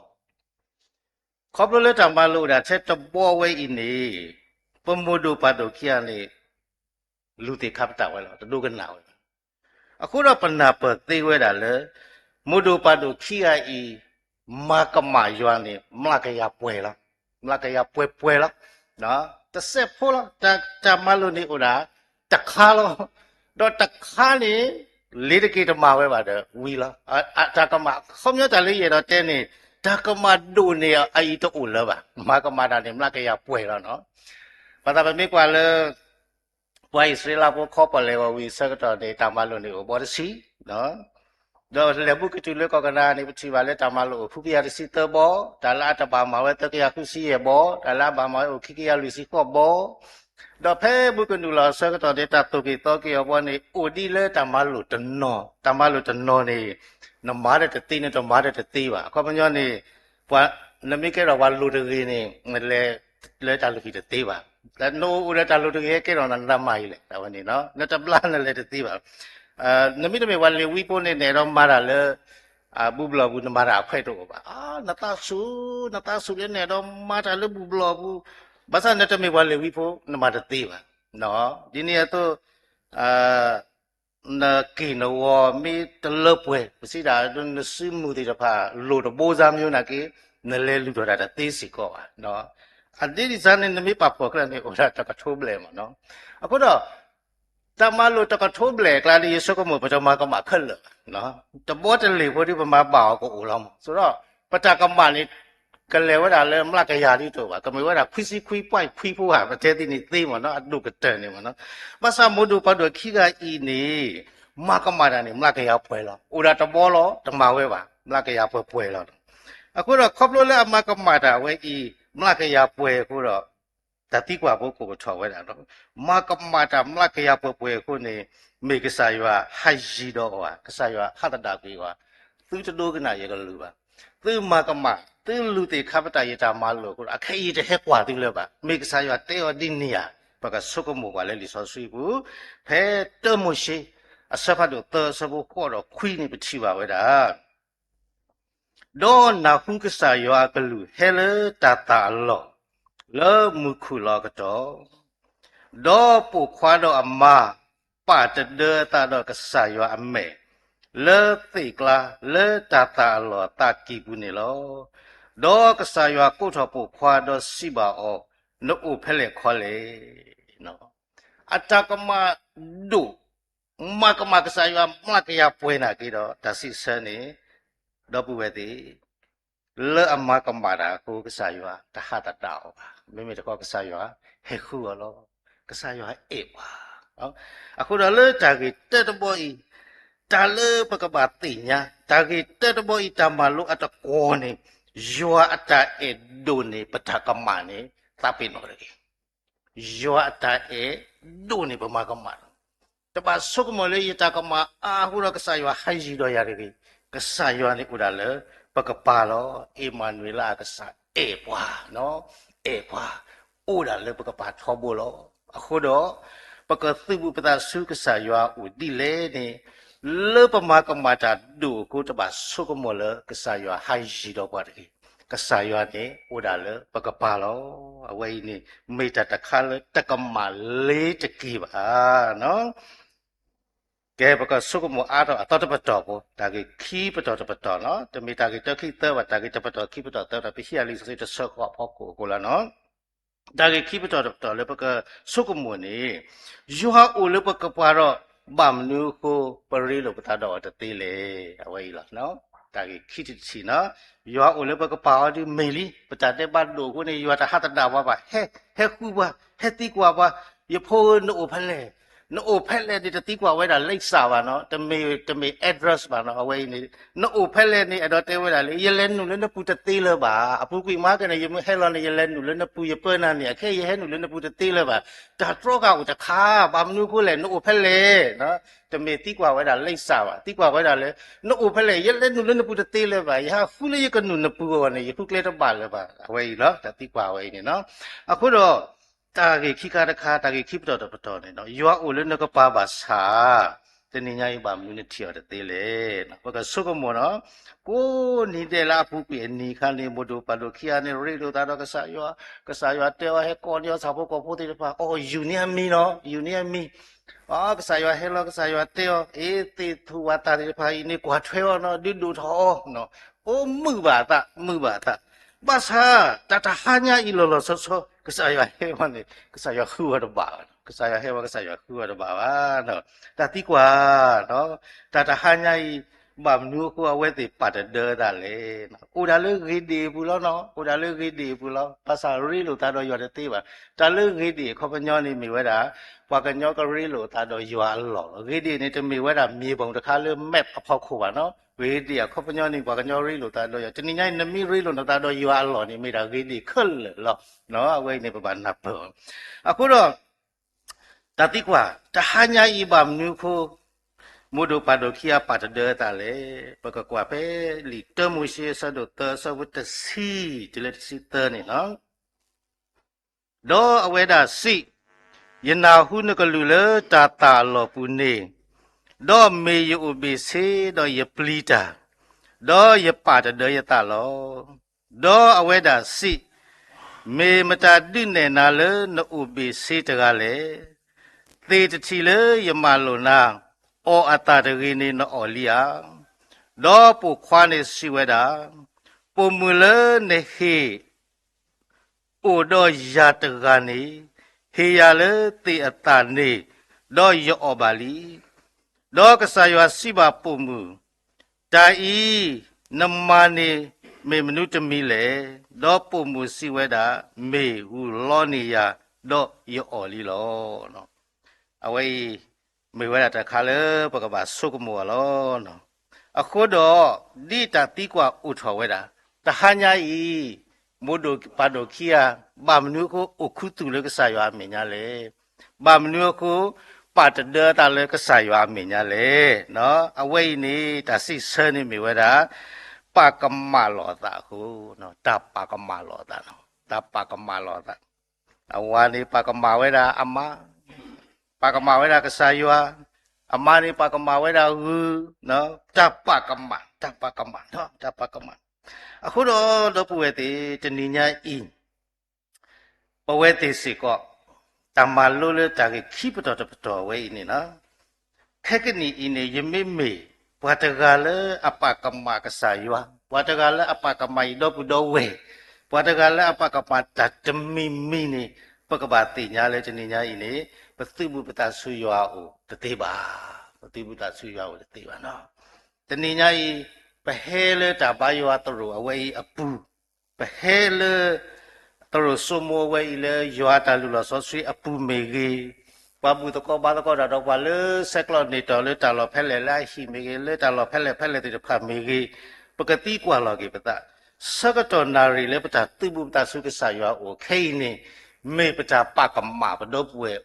ခီဖျိလၢတၢ်မၤလိာ်အိၣ်ဒၣ်ထဲတဘီဝဲအံၤန့ၣ် ပမိၢ်ဒိၣ်ပၢ်ဒိၣ်ခံဂၤန့ၣ် လူၤသ့ၣ်ခါပတာ်ဝဲလီၤ, တဒိကနၣ်ဝဲဘၣ်. အဃိဒီးပနၢ်ပၢၢ်သ့ဝဲဒၣ်လၢ မိၢ်ဒိၣ်ပၢ်ဒိၣ်ခံဂၤအံၤ မၤကမၣ်ယွၤန့ၣ် မျးကယၤပှဲၤလီၤ, မျးကယၤပှဲၤပှဲၤလီၤ, တစဲးဖိလီၤ. တၢ်မၤလိာ်န့ၣ်အိၣ်ဒၣ် တခါလီၤ, ဒီးတခါန့ၣ် လ့ၤတက့ၤတမၤဝဲဘၣ်ဒီးဝံၤလီၤ. တၢ်ကမၣ် ခီပညီတၢ်လၢယအဲၣ်ဒိးတဲန့ၣ် တၢ်ကမၣ်ဒိၣ်န့ၢ်အအံၤတအိၣ်လၢၤဘၣ်, မၤကမၣ်တၢ်န့ၣ် မျးကယၤပှဲၤလီၤနီၤ. ဘၣ်ဆၣ်ပမ့ၢ်ကွၢ်လၢ ပှၤအံၣ်စရ့လးဖိခီပီၣ်လဲၣ်ဂီၤဝံၤအဆၢကတီၢ်န့ၣ် တၢ်မၤလိာ်န့ၣ်အိၣ်ဘီတဆံ, ဒီးလဲၤဘူးကတုၤလၢကီၢ်ကနၤန့ၣ် ပထံၣ်ဘၣ်လၢတၢ်မၤလိာ်အိၣ်ဃုကယၤတဆံသၢဘီ, တၢ်လၢအတဘၣ်မၤဝဲသၢကယၤဃုဆံယဲၢ်ဘီ, တၢ်လၢအဘၣ်မၤဝဲအိၣ်ခံကယၤလွံၢ်ဆံဃိးဘီ, ဒီးဖဲဘူးကနုာ်လီၤအဆၢကတီၢ်န့ၣ် တၢ်သိၣ်က့ၤသီက့ၤအီၤဘီန့ၣ် အိၣ်ဒ်လၢတၢ်မၤလိာ်တနီၤ, တၢ်မၤလိာ်တနီၤန့ၣ် နမၤဒီးတသ့ နတမၤဒီးတသ့ဘၣ်. အခီပညီန့ၣ် ပှၤ နမ့ၢ်ကဲထီၣ်ပှၤလိၣ်တဂ့ၤန့ၣ် နလဲၤလၢတၢ်လိၣ်ဟံၣ်တသ့ဘၣ်. နအိၣ်အိၣ်ဒီးတၢ်လိၣ်တဂ့ၤဟဲကဲထီၣ်နတၢ်မၤအံၤလဲၣ်, တၢ်ဝဲန့ၣ် နတဘျါနလဲၤတသ့ဘၣ်. နမ့ၢ်တမ့ၢ်ပှၤလ့ၤဝံဖိန့ၣ် နအဲၣ်ဒိးမၤတၢ်လၢ ဘူးဘျီၣ်ပူၤ နမၤတၢ်အခွဲးတအိၣ်ဘၣ်. နသးဆူၣ် နသးဆူၣ်လၢနအဲၣ်ဒိးမၤတၢ်လၢဘူးဘျီၣ်ပူၤ, ဘၣ်ဆၣ်နတမ့ၢ်ပှၤလ့ၤဝံဖိ နမၤတသ့ဘၣ်. ဒ်န့ၣ်အသိး နက့ၢ်နဂီၤမ့ၢ်တလၢပှဲၤ ပစံးဒၣ် နစုမုၢ်သ့ၣ်တဖၣ် လိၣ်တဘိစါမျိၤနာ်က့ နလဲၤလုၢ်ထီၣ်တၢ်တသ့စ့ၢ်ကီးဘၣ်. အဒ်န့ၣ်စ့ၢ်န့ၣ် နမ့ၢ်ပာ်ဖှိၣ်ကျါန့ၣ် အိၣ်ဒၣ်တကထိဘျဲၣ်မ့ၢ်နီၤ. အဃိဒီး တၢ်မၤလိာ်တကထိဘျဲၣ်အကျါဒီး ယဆိကမိၣ် ပတမၤကမၣ်ခဲလၢာ်ဘၣ်. တဘီတလ့ၣ်ဖိဒီး ပမၤဘၣ်အီၤကအိၣ်လီၤမ့ၢ်. ဆိုတော့ ပတၢ်ကမၣ်န့ၣ် ကလဲၤဝဲဒၣ်လၢမျးကယၤဒ်တအိၣ်ဘၣ်, ကမ့ၢ်ဝဲဒၣ်ခွံဆံခွံ point ခွံဖိဧါ, ပတဲသ့န့ၣ်သ့မ့ၢ်နီၤ, အဒိၣ်ကတၢၢ်န့ၣ်မ့ၢ်နီၤ. ဘၣ်ဆၣ်မိၢ်ဒိၣ်ပၢ်ဒိၣ်ခံဂၤအံၤန့ၣ် မၤကမၣ်တၢ်န့ၣ် မျးကယၤပှဲၤလီၤ. အိၣ်ဒၣ်တဘီလီၤ တမၤဝဲဘၣ်, မျးကယၤပှဲၤပှဲၤလီၤ. အဃိဒီးခီဖျိလၢအမၤကမၣ်တၢ်ဝဲအံၤ မျးကယၤပှဲၤအဃိဒီး တၢ်သံကွၢ်ဖိကိးကထီၣ်ဝဲဒၣ်လီၤ. မၤကမၣ်တၢ်မျးကယၤပှဲၤပှဲၤအဃိန့ၣ် မ့ၢ်ကစၢ်ယွၤဟးယံၤဒီးအီၤဧါ, ကစၢ်ယွၤဟးသဒၣ်ကွံာ်အီၤဧါ, သုတဒိကနၣ်ယကလုၢ်ဘၣ်. သုမၤကမၣ် သုလူၤသ့ၣ်ခါပတာ်ယတၢ်မၤလိာ်အဃိဒီး အခဲအံၤယတဟဲကွၢ်သုလၢၤဘၣ်. မ့ၢ်ကစၢ်ယွၤတဲအီၤဒ်န့ၣ်ဧါ. ပကဆိကမိၣ်ကွၢ်လၢလံာ်စီဆှံပူၤ ဖဲတၢမိၤၡ့ အဆၢဖးဒိၣ်သၢ အဆၢဖိဃိးဒီးခွံန့ၣ် ပထံၣ်ဘၣ်ဝဲဒၣ် ဒီးနၢ်ဟူကစၢ်ယွၤအကလုၢ်ဟဲလၢတၢ်သၣ်အလီၢ်, လၢမူခိၣ်လီၤအကတီၢ်, ဒီးပိာ်ခွါဒီးအမါ ပာ်တဒၢအသးဒီးကစၢ်ယွၤအမဲာ် လၢသ့ၣ်ကျါ လၢတၢ်သၣ်အလီၢ်အသးကံၢ်ပူၤန့ၣ်လီၤ. ဒီးကစၢ်ယွၤကိးထီၣ်ပိာ်ခွါဒီးစံးဘၣ်အီၤ, နအိၣ်ဖဲလဲၣ်ခီလဲၣ်. အတၢ်ကမၣ်ဒိၣ်, မၤကမၣ်ကစၢ်ယွၤမျးကယၤပှဲၤနာ်က့ဒီး တၢ်စံးဆၢန့ၣ်, ဒီပုၢ်ဝဲၢ်သ့ၣ်, လၢအမၤကမၣ်တၢ်အဃိ ကစၢ်ယွၤတဟးသဒၣ်အီၤဘၣ်. မ့မ့ၢ်တခီ ကစၢ်ယွၤဟဲဃုအီၤလီၤ. ကစၢ်ယွၤအဲၣ်ပှၤ. အဃိဒီးလၢတၢ်ဂ့ၢ်တၢတဘီအံၤ, တၢ်လၢပကဘၣ်သ့ၣ်ညါ, တၢ်ဂ့ၢ်တၢတဘီအံၤ တၢ်မၤလိအတကွီၢ်န့ၣ်, ယွၤအတၢ်အဲၣ်ဒိၣ်န့ၣ် ပတၢ်ကမၣ်န့ၣ် သးပ့ၤနီၣ်တဂ့ၤ. ယွၤအတၢ်အဲၣ်ဒိၣ်န့ၣ် ပမၤကမၣ်လီၤ. တဘၣ်ဆိကမိၣ်လၢယတၢ်ကမၣ်အါအဃိဒီး ကစၢ်ယွၤဟးယံၤဒီးယၤတဂ့ၤ. ကစၢ်ယွၤန့ၣ်အိၣ်ဒၣ်လၢပကပၤလီၤ. အ့မၤနူၤအ့လး ကစၢ်အဲၣ်ပှၤ, အဲၣ်ပှၤ, အိၣ်ဒၣ်လၢပကပၤထီဘိလီၤ. အဃိဒီး, ပကသုးဘူးပသးဆူကစၢ်ယွၤအအိၣ်ဒ်လဲၣ်န့ၣ်, လၢပမၤကမၣ်တၢ်ဒိၣ်အဃိ တဘၣ်ဆိကမိၣ်လၢကစၢ်ယွၤဟးယံၤဒီးပှၤတဂ့ၤ. ကစၢ်ယွၤန့ၣ်အိၣ်ဒၣ်လၢပကပၤလီၤ. အဝဲအံၤန့ၣ် မ့ၢ်တၢ်တခါလၢတကမၣ်လ့ၤတက့ၢ်ဘၣ်. ကဲ ပကဆိကမိၣ်အါထီၣ်အသီတပတီၢ်ဖိ, တၢ်ဂ့ၢ်ခံပတီၢ်တပတီၢ်လီၤ. တမ့ၢ်တၢ်ဂ့ၢ်တၢခံသၢဘၣ်, တၢ်ဂ့ၢ်တပတီၢ်ခံပတီၢ်သၢဘၣ်, ပဟံးအလံာ်စီဆှံတဆၢဃီအဖီခိၣ်အဃိလီၤ. တၢ်ဂ့ၢ်ခံပတီၢ်တပတီၢ်လၢပကဆိကမိၣ်န့ၣ်, ယွၤအိၣ်လၢပကပၤဒီး ဘၣ်မနုၤအဃိ ပရ့လိာ်ပသးဒီးအီၤတသ့လဲၣ်. အဝဲအံၤလီၤ. တၢ်ဂ့ၢ်ခံထံၣ်တထံၣ်န့ၣ်, ယွၤအိၣ်လၢပကပၤအီၤဒ်မ့ၢ်လံ, ပတၢ်ဒဲးဘးဒိၣ်အဃိန့ၣ် ယွၤတဟးသဒၣ်ပှၤဘၣ်, ဟဲ, ဟဲဃုပှၤ, ဟဲသံကွၢ်ပှၤ, ယဖိဧၢ နအိၣ်ဖဲလဲၣ်, နအိၣ်ဖဲလဲၣ်န့ၣ် တသံကွၢ်ဝဲဒၣ်လိပ်စာဘၣ်နီၤ, တမ့ၢ်, တမ့ၢ် address ဘၣ်နီၤ, အဝဲအံၤန့ၣ်, နအိၣ်ဖဲလဲၣ်န့ၣ် အဲၣ်ဒိးတဲဝဲဒၣ်လၢ ယလဲၤနုာ်လၢနပူၤတသ့လၢၤဘၣ်, အပူၤကွံာ်မးကဲန့ၣ် ယမ့ၢ်ဟဲလီၤန့ၣ် ယလဲၤနုာ်လၢနပူၤ ယပၢနၤန့ၣ် အခဲအံၤယဟဲနုာ်လၢနပူၤတသ့လၢၤဘၣ်, တၢ်တြီဃာ်အိၣ်တခါ, ဘၣ်မနုၤအဃိလဲၣ် နအိၣ်ဖဲလဲၣ်, တမ့ၢ်သံကွၢ်ဝဲဒၣ်လိပ်စာဘၣ်, သံကွၢ်ဝဲဒၣ်လၢ နအိၣ်ဖဲလဲၣ်, ယလဲၤနုာ်လၢနပူၤတသ့လၢၤဘၣ်, ယဟးဃုလၢယကနုာ်နပူၤအဂီၢ်န့ၣ် ယဃုကျဲတဘၣ်လၢၤဘၣ်, အဝဲအံၤလီၤ, တၢ်သံကွၢ်ဝဲအံၤန့ၣ်နီၤ. အဃိဒီး, တၢ်ဂ့ၢ်ခံခါတခါ, တၢ်ဂ့ၢ်ခံပတီၢ်တပတီၢ်န့ၣ်နီၤ, ယွၤအိၣ်လၢနကပၤဘၣ်ဆၣ်, တနံၤညါအံၤဘၣ်မနုၤနထံၣ်အီၤတသ့လဲၣ်. ပကဆိကမိၣ်နီၤ, ကိးနံၤဒဲးလၢအပူၤကွံာ်အနံၤအခါန့ၣ် မိၢ်ဒိၣ်ပၢ်ဒိၣ်ခံဂၤန့ၣ် ရ့လိာ်သးဒီးကစၢ်ယွၤ, ကစၢ်ယွၤတဲအီၤ ဟဲကိးန့ၢ်အီၤဆၣ်ဖိကီၢ်ဖိသ့ၣ်တဖၣ်, အိၣ် ယူၤန့ၢ်အမံၤနီၤ, ယူၤန့ၢ်အမံၤ အ ကစၢ်ယွၤဟဲလီၤ, ကစၢ်ယွၤတဲအီၤ, အ့ သ့ၣ်ထူၣ်ဝၣ်သၣ်သ့ၣ်တဖၣ်အံၤန့ၣ် ကွၢ်ထွဲအီၤနီၤ, ဒုးဒိၣ်ထီၣ်အီၤ, အိၣ်မုာ်ဘၣ်အသး, မုာ်ဘၣ်အသး, ဘၣ်ဆၣ်, တၢ်တဟါညါအံၤလီၤလီၤဆီဆီ ကစၢ်ယွၤဟဲဝဲန့ၣ် ကစၢ်ယွၤဃုအီၤတဘၣ်ဘၣ်, ကစၢ်ယွၤဟဲဝဲ ကစၢ်ယွၤဃုအီၤတဘၣ်ဘၣ်. တၢ်သံကွၢ်, တၢ်တဟါညါအံၤ, ဘၣ်မနုၤအဃိအဝဲသ့ၣ်ပာ်တဒၢသးလဲၣ်. အိၣ်ဒၣ်လၢဂ့ၤဒ့ၣ်အပူၤလီၤနီၤ, အိၣ်ဒၣ်လၢဂ့ၤဒ့ၣ်အပူၤလီၤ, ဘၣ်ဆၣ်ရ့လိာ်သးဒီးယွၤတသ့ဘၣ်. တၢ်လၢဂ့ၤဒ့ၣ်အခီပညီန့ၣ်မ့ၢ်ဝဲဒၣ်, ပှၤကညီကရ့လိာ်သးဒီးယွၤအလီၢ်လီၤ. ဂ့ၤဒ့ၣ်န့ၣ် တမ့ၢ်ဝဲဒၣ် မြေပုံ တခါလၢ map အဖီခိၣ်ဘၣ်နီၤ. ဂ့ၤဒ့ၣ်အခီပညီန့ၣ် ပှၤကညီရ့လိာ်သးဒီးယွၤ, တနံၤညါအံၤ နမ့ၢ်ရ့လိာ်နသးဒီးယွၤအလီၢ်န့ၣ် မ့ၢ်ဒၣ်ဂ့ၤဒ့ၣ်ခဲလၢာ်လီၤ. အဝဲအံၤန့ၣ် ပဘၣ်နၢ်ပၢၢ်အီၤ. အဃိဒီး, တၢ်သံကွၢ်, တဟါညါအံၤဘၣ်မနုၤအဃိ, မိၢ်ဒိၣ်ပၢ်ဒိၣ်ခံဂၤပာ်တဒၢသးလဲၣ်. ပကကွၢ်ဖဲလံာ်တၢမိၤၡ့အဆၢဒိၣ်သၢ အဆၢဖိတဆံ, တုၤလၢတဆံသၢန့ၣ်လီၤ. ဒီးအဝဲဒၣ်စံး, ယနၢ်ဟူနကလုၢ်လၢတၢ်သၣ်အလီၢ်ပူၤန့ၣ်, ဒီးမ့ၢ်ယအိၣ်ဘ့ၣ်ဆ့ဒီးယပျံၤတၢ်, ဒီးယပာ်တဒၢယသးလီၤ. ဒီးအဝဲဒၣ်စံး, မ့ၢ်မတၤဒုးနဲၣ်နၤလၢနအိၣ်ဘ့ၣ်ဆ့တဂၤလဲၣ်. သ့ၣ်တထံၣ်လၢယမၢလိာ်နၤ, အီၣ်အသၣ်တဂ့ၤန့ၣ်နအီၣ်လံဧါ. ဒီးပိာ်ခွါန့ၣ်စံးဝဲဒၣ်, ပိာ်မုၣ်လၢနဟ့ၣ် အိၣ်ဒီးယၤတဂၤန့ၣ်, ဟ့ၣ်ယၤလၢသ့ၣ်အသၣ်န့ၣ်, ဒီးယအီၣ်ဘၣ်လံ. ဒီးကစၢ်ယွၤစံးဘၣ်ပိာ်မုၣ်, တၢ်အံၤ, နမၤန့ၢ်မ့ၢ်မနုၤတမံၤလဲၣ်. ဒီးပိာ်မုၣ်စံးဝဲဒၣ်, မ့ၢ်ဂုၢ်လီန့ၢ်ယၤ, ဒီးယအီၣ်လံလီၤ. အဝဲအံၤ, မ့ၢ်ဝဲဒၣ်တၢ်တခါလၢပကဘၣ်ဆိကမိၣ်အီၤလီၤ. အဃိဒီး, ဒ်တၢ်သံကွၢ်အိၣ်ထီၣ်ဝဲဒၣ်, တဟါညါအံၤ, မိၢ်ဒိၣ်ပၢ်ဒိၣ်ခံဂၤ, ဘၣ်မနုၤအဃိအိၣ်ခူသူၣ်လၢကစၢ်ယွၤအမဲာ်ညါလဲၣ်. ဘၣ်မနုၤအဃိ, ပာ်တဒၢအသးလၢကစၢ်ယွၤအမဲာ်ညါလဲၣ်. အဝဲအံၤန့ၣ် တၢ်စံးဆၢန့ၣ်မ့ၢ်ဝဲဒၣ်, ပာ်ကမၣ်လီၤအသးအဃိ, တၢ်ပာ်ကမၣ်လီၤအသး, တၢ်ပာ်ကမၣ်လီၤအသး အဝၤန့ၣ်ပာ်ကမၣ်ဝဲဒၣ်အမါ, ပာ်ကမၣ်ဝဲဒၣ်ကစၢ်ယွၤ, အမါန့ၣ်ပာ်ကမၣ်ဝဲဒၣ်ဂုၢ်, တၢ်ပာ်ကမၣ်, တၢ်ပာ်ကမၣ်, တၢ်ပာ်ကမၣ်. အဃိဒီး ဒီပုၢ်ဝဲၢ်သ့ၣ်, တနံၤညါအံၤ, ပဝဲသ့ၣ်စ့ၢ်ကီး တၢ်မၤလိလၢတၢ်ဂ့ၢ်ခံပတီၢ်တပတီၢ်ဝဲအံၤန့ၣ်လီၤ. ခဲကနံၣ်အံၤန့ၣ် ယမ့မ့ၢ် ပှၤတဂၤလၢအပာ်ကမၣ်ကစၢ်ယွၤ, ပှၤတဂၤလၢအပာ်ကမၣ်ယဒီပုၢ်ဒီဝဲၢ်, ပှၤတဂၤလၢအပာ်ကမၣ်တၢ်တမံၤမံၤန့ၣ် ပကဘၣ်သ့ၣ်ညါလၢတနံၤညါအံၤန့ၣ် ပသုးဘူးပသးဆူယွၤအအိၣ်တသ့ဘၣ်. ပသုးဘူးသးဆူယွၤအအိၣ်တသ့ဘၣ်နီၤ. တနံၤညါအံၤ ပဟဲလၢတၢ်ဘါယွၤသရိာ်အဝဲအံၤအပူၤ, ပဟဲလၢ သရိာ်စိမိၣ်အဝဲအံၤလၢယွၤအတၢ်လုၢ်လီၢ်စီဆှံအပူၤမ့ၢ်ဂ့ၤ, ပှၤဘူၣ်သကိးဘါသကိးတၢ်ဒီးပှၤလၢဆဲးကျိးန့ၢ်တီၤလၢတၢ်လီၢ်ဖဲလဲၣ်လၢအဟံၣ်မ့ၢ်ဂ့ၤ, လၢတၢ်လီၢ်ဖဲလဲၣ်ဖဲလဲၣ်သ့ၣ်တဖၣ်မ့ၢ်ဂ့ၤ, ပကသံကွၢ်လီၤက့ၤပသး, ဆၢကတီၢ်နၣ်ရံၣ်လၢပတၢ်သုးဘူးပသးဆူကစၢ်ယွၤအအိၣ်ခဲအံၤန့ၣ် မ့ၢ်ပတၢ်ပာ်ကမၣ်ပဒီပုၢ်ဝဲၢ်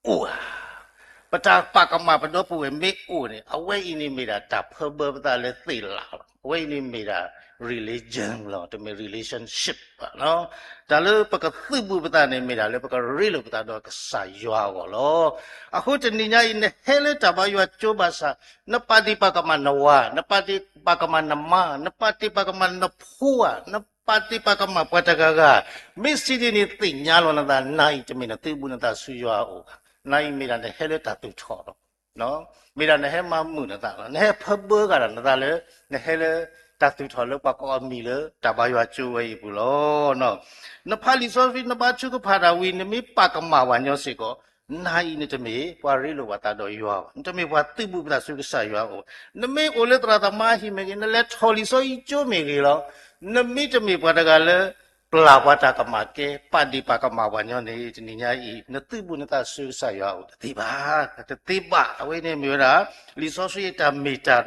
အိၣ်ဧါ. ပတၢ်ပာ်ကမၣ်ပဒီပုၢ်ဝဲၢ်မ့ၢ်အိၣ်န့ၣ် အဝဲအံၤန့ၣ်မ့ၢ်ဒၣ်တၢ်ဖၢဘၢပသးလၢသ့ၣ်လးလီၤ. အဝဲအံၤန့ၣ်မ့ၢ်ဒၣ် religion လီၤ, တမ့ၢ် relationship ဘၣ်. တၢ်လၢပကသုးဘူးပသးန့ၣ်မ့ၢ်ဒၣ်လၢပကရ့လိာ်ပသးဒီးကစၢ်ယွၤအဂီၢ်လီၤ. အဃိတနံၤညါအံၤ နဟဲလၢတၢ်ဘါယွၤကၠိဘၣ်ဆၣ် နပာ်ဒ့ၣ်ပာ်ကမၣ်နဝၤ, နပာ်ဒ့ၣ်ပာ်ကမၣ်နမါ, နပာ်ဒ့ၣ်ပာ်ကမၣ်နဖိဧါ, န ပာ်ဒ့ၣ်ပာ်ကမၣ်ပှၤတဂၤဂၤ, မ့ၢ်စံးဒ်န့ၣ်သ့ၣ်ညါလီၤနသး, နၤအံၤတမ့ၢ်နသုးဘူးနသးဆူယွၤအအိၣ်ဘၣ်. နၤအံၤမ့ၢ်ဒၣ်နဟဲလၢတၢ်သူၣ်ထီၣ်လီၤ. မ့ၢ်ဒၣ်နဟဲမၤမုာ်နသးလီၤ. နဟဲဖၢဘၢဂၤဒီးနသးလၢ နဟဲလၢတၢ်သူၣ်ထီၣ်လၢပှၤကိးအမံၤလၢတၢ်ဘါယွၤကၠိဝဲအံၤအပူၤလီၤ. နဖးလံာ်စီဆှံ နဘါထုကဖၣ်တၢ်ဝံၤ နမ့ၢ်ပာ်ကမၣ်ပှၤညီစ့ၢ်ကီး နၤအံၤနတမ့ၢ်ပှၤရ့လိာ်ပသးဒီးယွၤဘၣ်, နတမ့ၢ်ပှၤသုးဘူးပသးဆူကစၢ်ယွၤအအိၣ်, နမ့ၢ်အိၣ်လၢသရၣ်သမါအဟံၣ်မ့ၢ်ဂ့ၤ, နလဲၤထီၣ်လံာ်စီဆှံကၠိမ့ၢ်ဂ့ၤလီၤ, နမ့ၢ်တမ့ၢ်ပှၤတဂၤလၢ ပျၢ်ပှၤတၢ်ကမၣ်ကဲ ပာ်ဒ့ၣ်ပာ်ကမၣ်ပှၤညီန့ၣ် တနံၤညါအံၤ နသုးဘူးနသးဆူကစၢ်ယွၤအအိၣ်တသ့ဘၣ်, တသ့ဘၣ်. အဝဲန့ၣ်မ့ၢ်ဝဲဒၣ် လံာ်စီဆှံအတၢ်မ့ၢ်တၢ်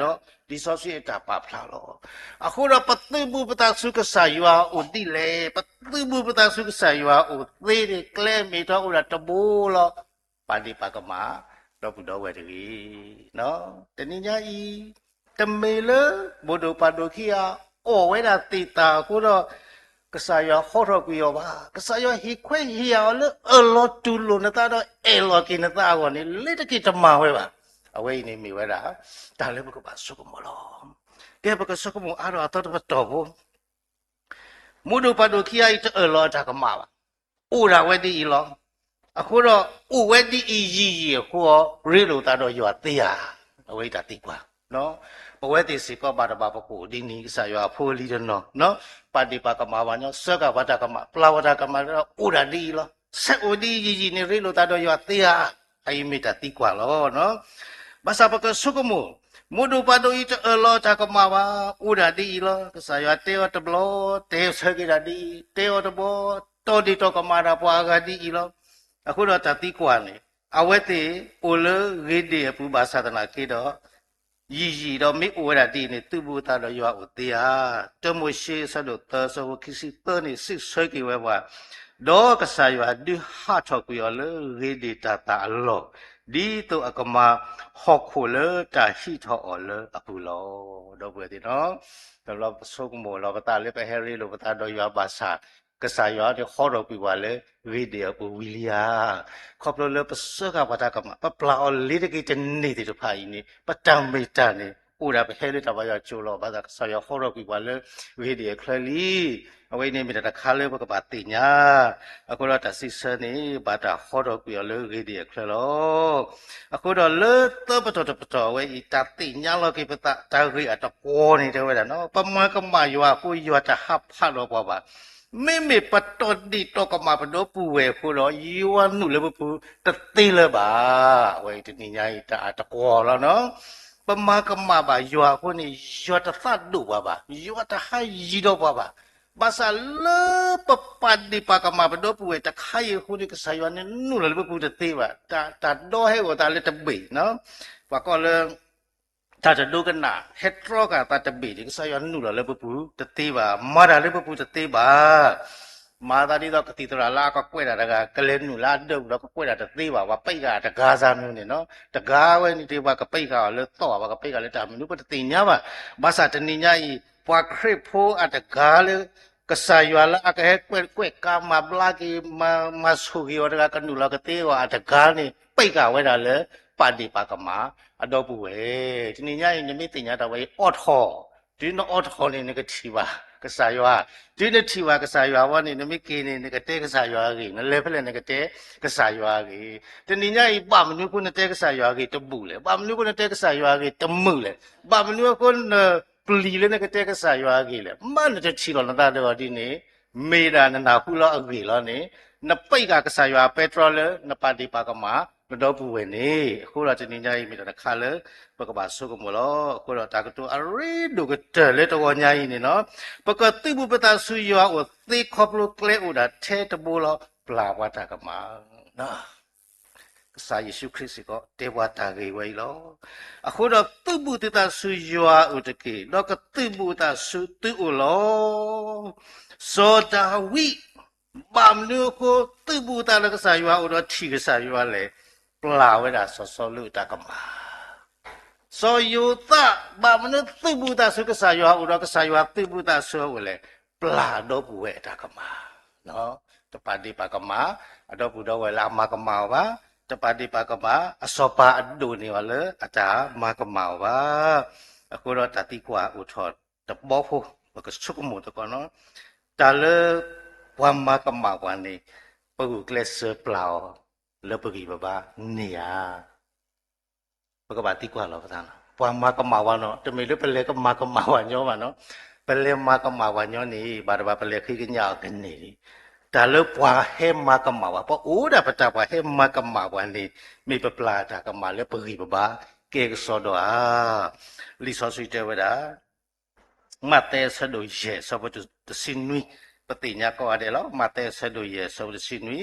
ဒီး လံာ်စီဆှံအတၢ်ပာ်ဖျါလီၤ. အဃိဒီးပသုးဘူးပသးဆူကစၢ်ယွၤအအိၣ်ဒ်လဲၣ်, ပသုးဘူးပသးဆူကစၢ်ယွၤအအိၣ်သ့န့ၣ် ကျဲမ့ၢ်တအိၣ်ဒၣ်တဘိလီၤ. ပာ်ဒ့ၣ်ပာ်ကမၣ် ဒီပုၢ်ဒီဝဲၢ်တဂ့ၤ. တနံၤညါအံၤ တမ့ၢ်လၢ မိၢ်ဒိၣ်ပၢ်ဒိၣ်ခံဂၤ အီၣ်ဝဲဒၣ်သ့ၣ်သၣ်အဃိဒီး ကစၢ်ယွၤဟီထီၣ်ကွံာ်အီၤဘၣ်. ကစၢ်ယွၤဟ့ၣ်ခွဲးဟ့ၣ်ယာ်အီၤလၢအၢၣ်လီၤတူၢ်လိာ်နသးဒီးအဲၣ်လီၤက့ၤနသးအဂီၢ်န့ၣ် လၢတက့ၤတမၤဝဲဘၣ်. အဝဲအံၤန့ၣ်မ့ၢ်ဝဲဒၣ် တၢ်လၢပကဘၣ်ဆိကမိၣ်လီၤ. ကဲ ပကဆိကမိၣ်အါထီၣ်အသီတပတီၢ်ဖိ မိၢ်ဒိၣ်ပၢ်ဒိၣ်ခံဂၤအံၤတအၢၣ်လီၤအတၢ်ကမၣ်ဘၣ်. အိၣ်ဒၣ်ဝဲဒ်အံၤလီၤ. အဃိဒီး အိၣ်ဝဲဒ်အံၤယံာ်ယံာ်အဃိ ရ့လိာ်သးဒီးယွၤသ့ဧါ. အဝဲအံၤတၢ်သံကွၢ်. ပဝဲသ့ၣ်စ့ၢ်ကီးဘၣ်တဘၣ်ပကအိၣ်ဒ်န့ၣ် ကစၢ်ယွၤအဖိအလံၤတနီၤ ပာ်ဒ့ၣ်ပာ်ကမၣ်ပှၤညီ စၢဃာ်ပှၤတၢ်ကမၣ် ပျၢ်ပှၤတၢ်ကမၣ်ဒီးအိၣ်ဒၣ်ဒ်အံၤလီၤ. ဆဲးအိၣ်ဒ်အံၤယံာ်ယံာ်န့ၣ် ရ့လိာ်သးဒီးယွၤသ့ဧါ. အအံၤမ့ၢ်တၢ်သံကွၢ်လီၤ. ဘၣ်ဆၣ်ပကဆိကမိၣ်, မိၢ်ဒိၣ်ပၢ်ဒိၣ်အံၤတအၢၣ်လီၤတၢ်ကမၣ်ဘၣ်, အိၣ်ဒၣ်ဒ်အံၤလီၤ. ကစၢ်ယွၤတဲအီၤတဘျီ, တဲဆၢက့ၤဒၣ်ဒ်အံၤ, တဲအီၤတဘျီ, တီၢ်ဒ့ၣ်တီၢ်ကမၣ်ဒၣ်ပှၤအဂၤဒ်အံၤလီၤ. အဃိဒီးတၢ်သံကွၢ်န့ၣ် အဝဲသ့ၣ်အိၣ်လၢဂ့ၤဒ့ၣ်အပူၤဘၣ်ဆၣ်သနာ်က့ဒီး ယံာ်ယံာ်ဒီးမ့ၢ်အိၣ်ဝဲဒၣ်ဒ်အံၤန့ၣ် သုးဘူးအသးဒီးယွၤအိၣ်သ့ဧါ. တၢမိၤၡ့အဆၢဒိၣ်သၢ အဆၢဖိခံဆံသၢန့ၣ် စံးဆၢက့ၤဝဲပှၤ, ဒီးကစၢ်ယွၤဒုးဟးထီၣ်ကွံာ်အီၤလၢဂ့ၤဒ့ၣ်တၢ်သၣ်အလီၢ်, ဒ်သိးအကမၤဟီၣ်ခိၣ်လၢတၢ်ဟံးထီၣ်အီၤလၢအပူၤလီၤ. ဒီပုၢ်ဝဲၢ်သ့ၣ်နီၤ, တဘျီပဆိကမိၣ်လီၤပသးလၢပဟဲရ့လိာ်ပသးဒီးယွၤဘၣ်ဆၣ် ကစၢ်ယွၤန့ၣ်ဟီထီၣ်ကွံာ်ပှၤလၢဂ့ၤဒ့ၣ်အပူၤဝံၤလံဧါ. ခီဖျိလၢပစၢဃာ်ပှၤတၢ်ကမၣ် ပပျၢ်အီၤလ့ၤတက့ၤတန့ၢ်သ့ၣ်တဖၣ်အံၤန့ၣ် ပတၢ်မ့ၢ်တၢ်န့ၣ် အိၣ်ဒၣ်ပဟဲလၢတၢ်ဘါယွၤကၠိလီၤ. ဘၣ်ဆၣ်ကစၢ်ယွၤဟီထီၣ်ကွံာ်ပှၤလၢဂ့ၤဒ့ၣ်အချၢလံ. အဝဲအံၤန့ၣ်မ့ၢ်တၢ်တခါလၢပကဘၣ်သ့ၣ်ညါ, အဃိဒီးတၢ်စံးဆၢန့ၣ် ဘၣ်တၢ်ဟီထီၣ်ကွံာ်အီၤလၢဂ့ၤဒ့ၣ်အချၢလီၤ. အဃိဒီးလၢသၢပတီၢ်တပတီၢ်အဝဲအံၤ တၢ်သ့ၣ်ညါလီၤက့ၤပသး တၢ်ဂ့ၢ်အတကွီၤန့ၣ်တဲဝဲဒၣ်နီၤ, ပမၤကမၣ်ယွၤအဃိ ယွၤတဟးဖးဒီးပှၤဘၣ်. မ့မ့ၢ်ပတီၢ်ဒ့ၣ်တီၢ်ကမၣ်ပဒီပုၢ်ဝဲၢ်အဃိဒီး ယွၤနုာ်လၢပပူၤတသ့လၢၤဘၣ်. အဝဲအံၤတနံၤညါအံၤတၢ်အတကွီၤလီၤနီၤ. ပမၤကမၣ်ဘၣ်ယွၤအဃိန့ၣ် ယွၤတသးဒိၣ်ပှၤဘၣ်, ယွၤတဟးယံၤဒီးပှၤဘၣ်. ဘၣ်ဆၣ်လၢပပာ်ဒ့ၣ်ပာ်ကမၣ်ပဒီပုၢ်ဝဲၢ်တခါအံၤအဃိန့ၣ် ကစၢ်ယွၤန့ၣ်နုာ်လီၤလၢပပူၤတသ့ဘၣ်. တၢ် တၢ်ဒီဟဲအိၣ်သးလၢတဘ့ၣ်နီၤ, ပှၤကိးလၢ တၢ်တဒိကနၣ် ဟဲတြီဃာ်သးတဘ့ၣ်န့ၣ် ကစၢ်ယွၤနုာ်လီၤလၢပပူၤတသ့ဘၣ်, မၤတၢ်လၢပပူၤတသ့ဘၣ်. မၤသးဒ်သိးကသံၣ်သရၣ်လၢအကကွဲးတၢ်တဂၤ ကလဲၤနုာ်လၢအဒၢးပူၤဒီးကကွဲးတၢ်တသ့ဘၣ်, ပှၤပံးဃာ်အတဂၤစၢ်မနုၤန့ၣ်နီၤ, တဂၤဝဲန့ၣ်ဒ်ပှၤကပံးဃာ်အီၤလၢသီၣ်ဘၣ်, ပှၤကပံးဃာ်လၢတၢ်မနုၤပတသ့ၣ်ညါဘၣ်. ဘၣ်ဆၣ်တနံၤညါအံၤ ပှၤခရံာ်ဖိအတဂၤလၢ ကစၢ်ယွၤလၢအကဟဲကွဲးကွဲးကါမၤဘျါက့ၤ မၤဆိၣ်ဂ့ၤအီၤတဂၤ ကနုာ်လီၤကသ့အဂီၢ်အတဂၤန့ၣ် ပံးဃာ်ဝဲဒၣ်လၢ ပာ်ဒ့ၣ်ပာ်ကမၣ်အဒီပုၢ်ဝဲၢ်. တနံၤညါအံၤ နမ့ၢ်သ့ၣ်ညါတၢ်ဝဲအံၤ အိးထီၣ်, တုၤနအိးထီၣ်န့ၣ် နကထံၣ်ဘၣ် ကစၢ်ယွၤ, တုၤနထံၣ်ဘၣ်ကစၢ်ယွၤဝဲန့ၣ် နမ့ၢ်က့ၤန့ၣ် နကတဲကစၢ်ယွၤအဂ့ၢ်, နလဲၤဖဲလဲၣ်နကတဲကစၢ်ယွၤအဂ့ၢ်. တနံၤညါအံၤ ဘၣ်မနုၤအဃိနတဲကစၢ်ယွၤအဂ့ၢ်တဘူၣ်လဲၣ်, ဘၣ်မနုၤအဃိနတဲကစၢ်ယွၤအဂ့ၢ်တမုာ်လဲၣ်, ဘၣ်မနုၤအဃိနပျံၤလၢနကတဲကစၢ်ယွၤအဂ့ၢ်လဲၣ်, မ့ၢ်နတထံၣ်လီၤနသးဒီးအီၤဒ်န့ၣ် မ့ၢ်ဒၣ်နနၢ်ဟူလီၤအဂ့ၢ်လီၤန့ၣ်, နပံးဃာ်ကစၢ်ယွၤပဲတြီလၢနပာ်ဒ့ၣ်ပာ်ကမၣ် နဒီပုၢ်ဝဲၢ်န့ၣ်. အဃိဒီးတနံၤညါအံၤ မ့ၢ်တၢ်တခါလၢ ပကဘၣ်ဆိကမိၣ်လီၤ. အဃိဒီးတၢ်ကတိၤအရ့ဒိၣ်ကတၢၢ်လၢတဂီၤညါအံၤန့ၣ်လီၤ, ပကသုးဘူးပသးဆူယွၤအအိၣ်သ့ခီဖျိကျဲအိၣ်ဒၣ်ထဲတဘိလီၤ, ပျၢ်ပှၤတၢ်ကမၣ် ကစၢ်ယ့ၣ်ၡူးခရံာ်စ့ၢ်ကီးတဲပှၤတၢ်ဂ့ၢ်ဝဲအံၤလီၤ. အဃိဒီးသုးဘူးသုသးဆူယွၤအအိၣ်တက့ၢ်, ဒီးကသုးဘူးအသးဆူသုအိၣ်လီၤ. စီၤဒၤဝံး ဘၣ်မနုၤအဃိ သုးဘူးသးလၢကစၢ်ယွၤအအိၣ်ဒီးထံၣ်ကစၢ်ယွၤလဲၣ်, ပျၢ်ဝဲဒၣ်စီၤစီလူးအတၢ်ကမၣ်. စီၤယိၤသး ဘၣ်မနုၤသုးဘူးသးဆူကစၢ်ယွၤအအိၣ်ဒီး ကစၢ်ယွၤသုးဘူးသးဆူအအိၣ်လဲၣ်, ပျၢ်အဒီပုၢ်ဝဲၢ်အတၢ်ကမၣ်. တပာ်ဒ့ၣ်ပာ်ကမၣ် အဒီပုၢ်ဒီဝဲၢ်လၢအမၤကမၣ်အီၤဘၣ်, တပာ်ဒ့ၣ်ပာ်ကမၣ် အစီၤပၤအဒိၣ်န့ၢ်အီၤလၢအတၢ်မၤကမၣ်အီၤဘၣ်. အဃိဒီးတၢ်သံကွၢ်အိၣ်ထီၣ်တဘီဖိ ပကဆိကမိၣ်သကိးနီၤ, တၢ်လၢပှၤမၤကမၣ်ပှၤန့ၣ် ပဂုာ်ကျဲးစၢးပျၢ်အီၤလၢပဂံၢ်ပဘါန့ၣ်ဧါ. ပကဘၣ်သံကွၢ်လီၤပသးနီၤ, ပှၤမၤကမၣ်ပှၤနီၤ, တမ့ၢ်လၢပလဲၤကမၤကမၣ်ပှၤညီဘၣ်နီၤ, ပလဲၤမၤကမၣ်ပှၤညီန့ၣ် ဘၣ်တဘၣ်ပလဲၤဃ့ကညးအီၤကန့ၢ်လံ. တၢ်လၢပှၤဟဲမၤကမၣ်ပှၤ, ပအိၣ်ဒၣ်ပတၢ်ပှၤဟဲမၤကမၣ်ပှၤန့ၣ် မ့ၢ်ပပျၢ်တၢ်ကမၣ်လၢပဂံၢ်ပဘါ ကဲကစီဒီဧါ. လံာ်စီဆှံတဲဝဲဒၣ် မးသဲအဆၢဒိၣ်ယဲၢ် အဆၢဖိတဆံနွံ, ပသ့ၣ်ညါကိးဂၤဒဲးလီၤ. မးသဲအဆၢဒိၣ်ယဲၢ် အဆၢဖိတဆံနွံ,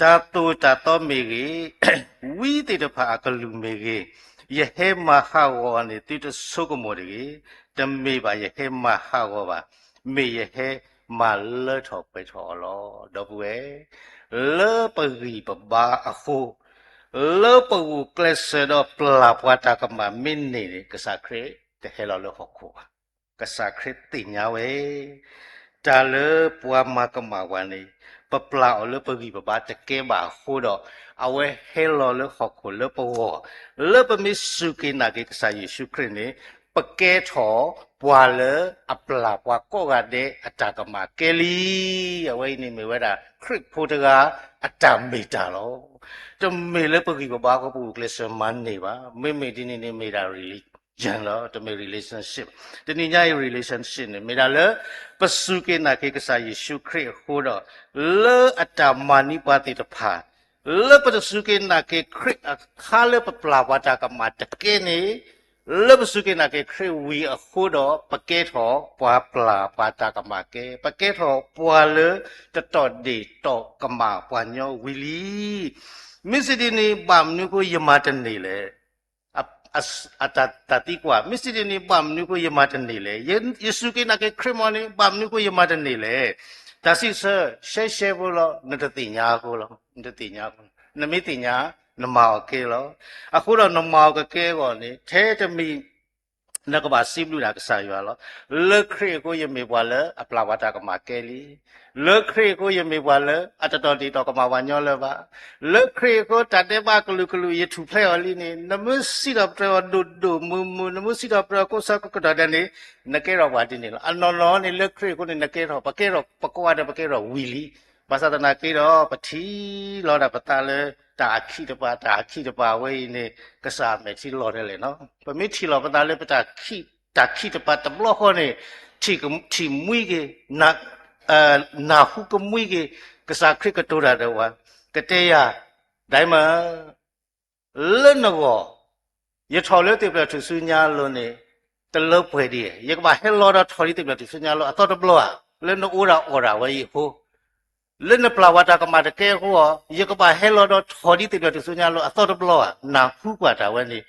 တၢ်သိၣ်တၢ်သီမ့ၢ်ဂ့ၤ, ဝံသ့ၣ်တဖၣ်အကလုၢ်မ့ၢ်ဂ့ၤ, ယဟဲမၤဟးဂီၤန့ၣ် သုတဆိကမိၣ်တဂ့ၤ. တမ့ၢ်ဘၣ်ယဟဲမၤဟးဂီၤဘၣ်, မ့ၢ်ယဟဲမၤလၢထီၣ်ပှဲၤထီၣ်အီၤလီၤ. ဒီပုၢ်ဝဲၢ်, လၢပဂံၢ်ပဘါအဃိ လၢပဂုာ်ကျဲးစၢးဒီးပျၢ်ပှၤတၢ်ကမၣ်မ့ၢ်န့ၢ်န့ၣ် ကစၢ်ခရံာ်တဟဲလီၤလၢဟီၣ်ခိၣ်ဘၣ်. ကစၢ်ခရံာ်သ့ၣ်ညါဝဲ တၢ်လၢပှၤမၤကမၣ်ပှၤန့ၣ် ပပျၢ်အီၤလၢပဂံၢ်ပဘါတကဲဘၣ်အဃိဒီး အဝဲဟဲလီၤလၢဟီၣ်ခိၣ်လၢပဂီၢ်, လၢပမ့ၢ်စူၢ်က့ၤနာ်က့ၤကစၢ်ယ့ၣ်ၡူးခရံာ်န့ၣ် ပကဲထီၣ်ပှၤလၢအပျၢ်ပှၤကိးဂၤဒဲးအတၢ်ကမၣ်ကဲလံ. အဝဲအံၤန့ၣ်မ့ၢ်ဝဲဒၣ်ခရံာ်ဖိတဂၤအတၢ်မ့ၢ်တၢ်လီၤ. တမ့ၢ်လၢပဂံၢ်ပဘါအဃိပဂုာ်ကျဲးစၢးမၤန့ၢ်ဘၣ်. မ့မ့ၢ်ဒ်န့ၣ်န့ၣ်မ့ၢ်ဒၣ် religion လီၤ, တမ့ၢ် relationship. တနံၤညါအံၤ relationship န့ၣ် မ့ၢ်ဒၣ်လၢ ပစူၢ်က့ၤနာ်က့ၤကစၢ်ယ့ၣ်ၡူးခရံာ်အဃိဒီး လၢအတၢ်မၤန့ၢ်ပှၤသ့ၣ်တဖၣ်, လၢပတစူၢ်က့ၤနာ်က့ၤခရံာ်အခါလၢပပျၢ်ပှၤတၢ်ကမၣ်တကဲန့ၣ်, လၢပစူၢ်က့ၤနာ်က့ၤခရံာ်ဝံၤအဃိဒီး ပကဲထီၣ်ပှၤပျၢ်ပှၤတၢ်ကမၣ်ကဲ, ပကဲထီၣ်ပှၤလၢတတီၢ်ဒ့ၣ်တီၢ်ကမၣ်ပှၤညီဝံၤလံ. မ့ၢ်စံးဒ်န့ၣ် ဘၣ်မနုၤအဃိယမၤတန့ၢ်လဲၣ်. အတၢ်သံကွၢ်, မ့ၢ်စံးဒ်န့ၣ် ဘၣ်မနုၤအဃိယမၤတန့ၢ်လဲၣ်. ယစူၢ်က့ၤနာ်က့ၤခရံာ်မ့ၢ်န့ၣ် ဘၣ်မနုၤအဃိယမၤတန့ၢ်လဲၣ်. တၢ်စံးဆၢ ရှဲရှဲဖိလီၤ, နတသ့ၣ်ညါအဃိလီၤ, နတသ့ၣ်ညါ, နမ့ၢ်သ့ၣ်ညါ, နမၤအီၤကဲလီၤ. အဃိဒီးနမၤအီၤကကဲအဂီၢ်န့ၣ် ထဲတမံၤ နကဘၣ်စံးဘျုးဒၣ်ကစၢ်ယွၤလီၤ. လၢခရံာ်အဃိယမ့ၢ်ပှၤလၢအပျၢ်ပှၤတၢ်ကမၣ်ကဲလံ. လၢခရံာ်အဃိယမ့ၢ်ပှၤလၢအတတီၢ်ဒ့ၣ်တီၢ်ကမၣ်ပှၤညီလၢၤဘၣ်. လၢခရံာ်အဃိတၢ်ဒဲးဘးကလုာ်ကလုာ်ယထူၣ်ဖျဲးအီၤလံန့ၣ် နမ့ၢ်စံးထီၣ်ပတြၢၤအီၤဒိၣ်ဒိၣ်မုၢ်မုၢ်, နမ့ၢ်စံးထီၣ်ပတြၢၤအီၤကိးဆၢကတီၢ်ဒဲးန့ၣ် နကဲထီၣ်ပှၤဒ်န့ၣ်လီၤ. အနီၢ်နီၢ်န့ၣ် လၢခရံာ်အဃိန့ၣ် နကဲထီၣ်, ပကဲထီၣ်, ပကိးဂၤဒဲးပကဲထီၣ်ဝံၤလံ. ဘၣ်ဆၣ်သနာ်က့ဒီး ပထံၣ်လီၤဒၣ်ပသးလၢတၢ်အခံးတပၤ, တၢ်အခံးတပၤဝဲအံၤန့ၣ် ကစၢ်အမဲာ်ထံလီၤထဲလဲၣ်နီၤ. ပမ့ၢ်ထံၣ်လီၤပသးလၢပတၢ်ခံး, တၢ်ခံးတပၤတဘျီဃီန့ၣ် ထံၣ်မှံက့ၤ, နၢ်ဟူကမှံက့ၤ, ကစၢ်ခရံာ်ကတိၤတၢ်ဒီးပှၤ, ကတဲယၤ, Diamond, လၢနဂီၢ်, ယထီၣ်လၢသ့ၣ်ဖျၢၣ်ထူၣ်စုညါအလိၤန့ၣ် တလၢပှဲၤဒံးဧါ. ယကဘၣ်ဟဲလီၤဒီးထီၣ်ဒ်သ့ၣ်ဖျၢၣ်ထူၣ်စုညါအလိၤအသီတဘျီဧါ, လၢနအိၣ်ဒၣ်အီၣ်ဒၣ်ဝဲအံၤအဃိ, လၢနပျၢ်ဝဲတၢ်ကမၣ်တကဲအဃိဧါ, ယကဘၣ်ဟဲလီၤဒီးထီၣ်ဒ်သ့ၣ်ဖျၢၣ်ထူၣ်စုညါအလိၤအသီတဘျီဧါ. နၢ်ဟူကွၢ်တၢ်ဝဲန့ၣ်,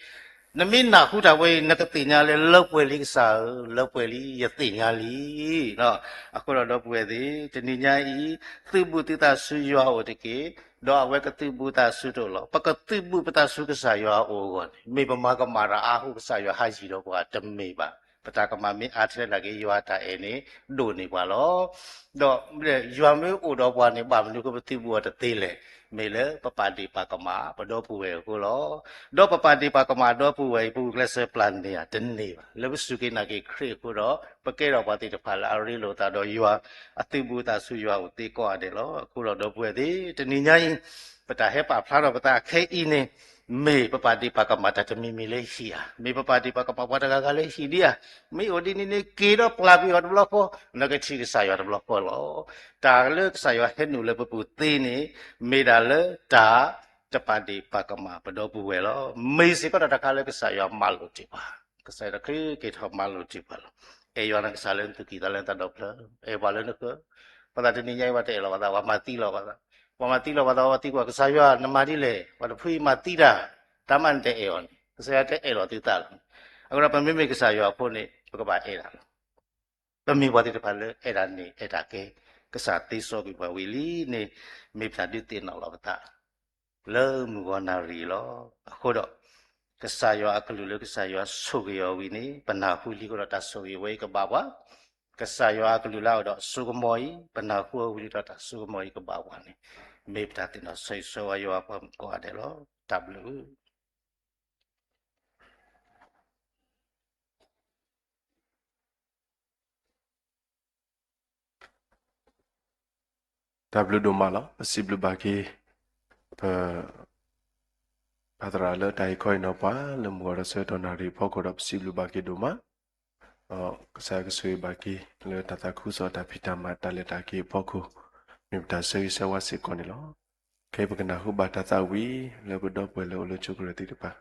နမ့ၢ်နၢ်ဟူတၢ်ဝဲအံၤ နကသ့ၣ်ညါလၢ လၢပှဲၤလံကစၢ်ဧၢ, လၢပှဲၤလံ, ယသ့ၣ်ညါလံ. အဃိဒီးဒီပုၢ်ဝဲၢ်သ့ၣ်, တနံၤညါအံၤ သုးဘူးသုသးဆူယွၤအအိၣ်တက့ၢ်, ဒီးအဝဲကသုးဘူးသးဆူတအိၣ်လီၤ. ပကသုးဘူးပသးဆူကစၢ်ယွၤအအိၣ်အဂီၢ်န့ၣ် မ့ၢ်ပမၤကမၣ်တၢ်အါအဃိ ကစၢ်ယွၤဟးယံၤဒီးပှၤတမ့ၢ်ဘၣ်. ပတၢ်ကမၣ်မ့ၢ်အါထဲလဲၣ်နာ်က့ ယွၤတၢ်အဲၣ်န့ၣ် ဒိၣ်န့ၢ်ပှၤလီၤ. ဒီးယွၤမ့ၢ်အိၣ်ဒီးပှၤန့ၣ် ဘၣ်မနုၤအဃိပသုးဘူးအီၤတသ့လဲၣ်. မ့ၢ်လၢပပာ်ဒ့ၣ်ပာ်ကမၣ် ပဒီပုၢ်ဝဲၢ်အဃိလီၤ. ဒီးပပာ်ဒ့ၣ်ပာ်ကမၣ်ဒီပုၢ်ဝဲၢ်အံၤ ပဂုာ်ကျဲးစၢးပျၢ်န့ၢ်ဧါ, တန့ၢ်ဘၣ်. လၢပစူၢ်က့ၤနာ်က့ၤခရံာ်အဃိဒီး ပကဲထီၣ်ပှၤသ့ၣ်တဖၣ်လၢအရ့လိာ်သးဒီးယွၤ, အသုးဘူးသးဆူယွၤအိၣ်သ့ကိးဂၤဒဲးလီၤ. အဃိဒီးဒီပုၢ်ဝဲၢ်သ့ၣ်, တနံၤညါအံၤ ပတၢ်ဟဲပာ်ဖျါထီၣ်ပသးခဲအံၤန့ၣ် မ့ၢ်ပပာ်ဒ့ၣ်ပာ်ကမၣ်တၢ်တမံၤမံၤလၢဟံၣ်ဧါ, မ့ၢ်ပပာ်ဒ့ၣ်ပာ်ကမၣ်ပှၤတဂၤဂၤလၢဟံၣ်ဒံးဧါ. မ့ၢ်အိၣ်ဒ်န့ၣ်န့ၣ် က့ၤဒီးပျၢ်ကွံာ်အီၤတဘျီဃီ, နကထံၣ်ကစၢ်ယွၤတဘျီဃီလီၤ. တၢ်လၢကစၢ်ယွၤဟဲနုာ်လၢပပူၤသ့န့ၣ် မ့ၢ်ဒၣ်လၢတၢ်တပာ်ဒ့ၣ်ပာ်ကမၣ်ပဒီပုၢ်ဝဲၢ်လီၤ. မ့ၢ်စ့ၢ်ကီးတၢ်တခါလၢကစၢ်ယွၤမၤလိာ်တ့ၢ်ပှၤ, ကစၢ်ယွၤတချုးက့ၤထီၣ်မၤလိာ်တ့ၢ်ပှၤလီၤ. အဲၣ်ယွၤနကစၢ်လၢနသူၣ်ကံၢ်သးလဲနသးဒီဖျၢၣ်, အဲၣ်ပှၤလၢနဃၢၤ, ပှၤသးတနံၤညါအံၤ ပှၤတအဲၣ်လီၤပှၤသး, ပှၤမၤသံလီၤပှၤသး, ပှၤမၤသံလီၤပှၤသး, ပှၤသံကွၢ်ကစၢ်ယွၤ နမၤဒ်လဲၣ်, ပှၤတဖုအံၤမၤသံတၢ်, တၢ်မၤနတအဲၣ်အီၤန့ၣ် ကစၢ်ယွၤတအဲၣ်လီၤသုသးလီၤ. အဃိဒီး ပမ့မ့ၢ်ကစၢ်ယွၤအဖိန့ၣ် ပကဘၣ်အဲၣ်တၢ်လီၤ. ပမ့ၢ်ပှၤသ့ၣ်တဖၣ်လၢအဲၣ်တၢ်န့ၣ်အဲၣ်တၢ်ကဲ, ကစၢ်သ့စီကွံာ်ပှၤဝံၤလံန့ၣ် မ့ၢ်ပတၢ်ဒုးသ့ၣ်နီၣ်လီၤပသး လၢမုၢ်ဂီၤနၣ်ရံၣ်လီၤ. အဃိဒီး ကစၢ်ယွၤအကလုၢ်လၢကစၢ်ယွၤဆိၣ်ဂ့ၤအီၤဝံၤန့ၣ် ပနၢ်ဟူလံအဃိဒီး တၢ်ဆိၣ်ဂ့ၤဝဲအံၤကဘၣ်ပှၤ, ကစၢ်ယွၤအကလုၢ်လၢအအိၣ်ဒီးစိကမီၤအံၤ ပနၢ်ဟူအီၤဝံၤလံဒီး တၢ်စိကမီၤအံၤကဘၣ်ပှၤန့ၣ် မ့ၢ်ပတၢ်သ့ၣ်နီၣ်ဆိၣ်ဂ့ၤဆိၣ်ဝါယွၤပှၤမုၣ်ကိးဂၤဒဲးလီၤ. တၢ်ဘျုး တၢ်ဘျုးဒိၣ်မးလီၤ. ပစံးဘျုးဘၣ်က့ၤ ပ ဖးသရၣ်လၢတၢ်ဟ့ၣ်ခီဟ့ၣ်နီၤပှၤ လၢမုၢ်ဂီၤဒီးဆၢကတီၢ်နၣ်ရံၣ်အဖီခိၣ်ဒီး ပစံးဘျုးဘၣ်က့ၤဒိၣ်မး, ဒီးကစၢ်ယွၤကဆိၣ်ဂ့ၤဘၣ်က့ၤ လၢတၢ်သးခုကစီၣ်တၢ်ဖံးတၢ်မၤ တၢ်လဲၤတၢ်က့ၤအဖီခိၣ် မ့ၢ်ပတၢ်ဆၢဂ့ၤဆၢဝါစ့ၢ်ကီးန့ၣ်လီၤ. ခဲအံၤပကနၢ်ဟူဘၣ်တၢ်သးဝံၣ် လၢပဒီပုၢ်ဝဲၢ်လၢအိၣ်လၢကၠိကရၢၢ်သ့ၣ်တဖၣ်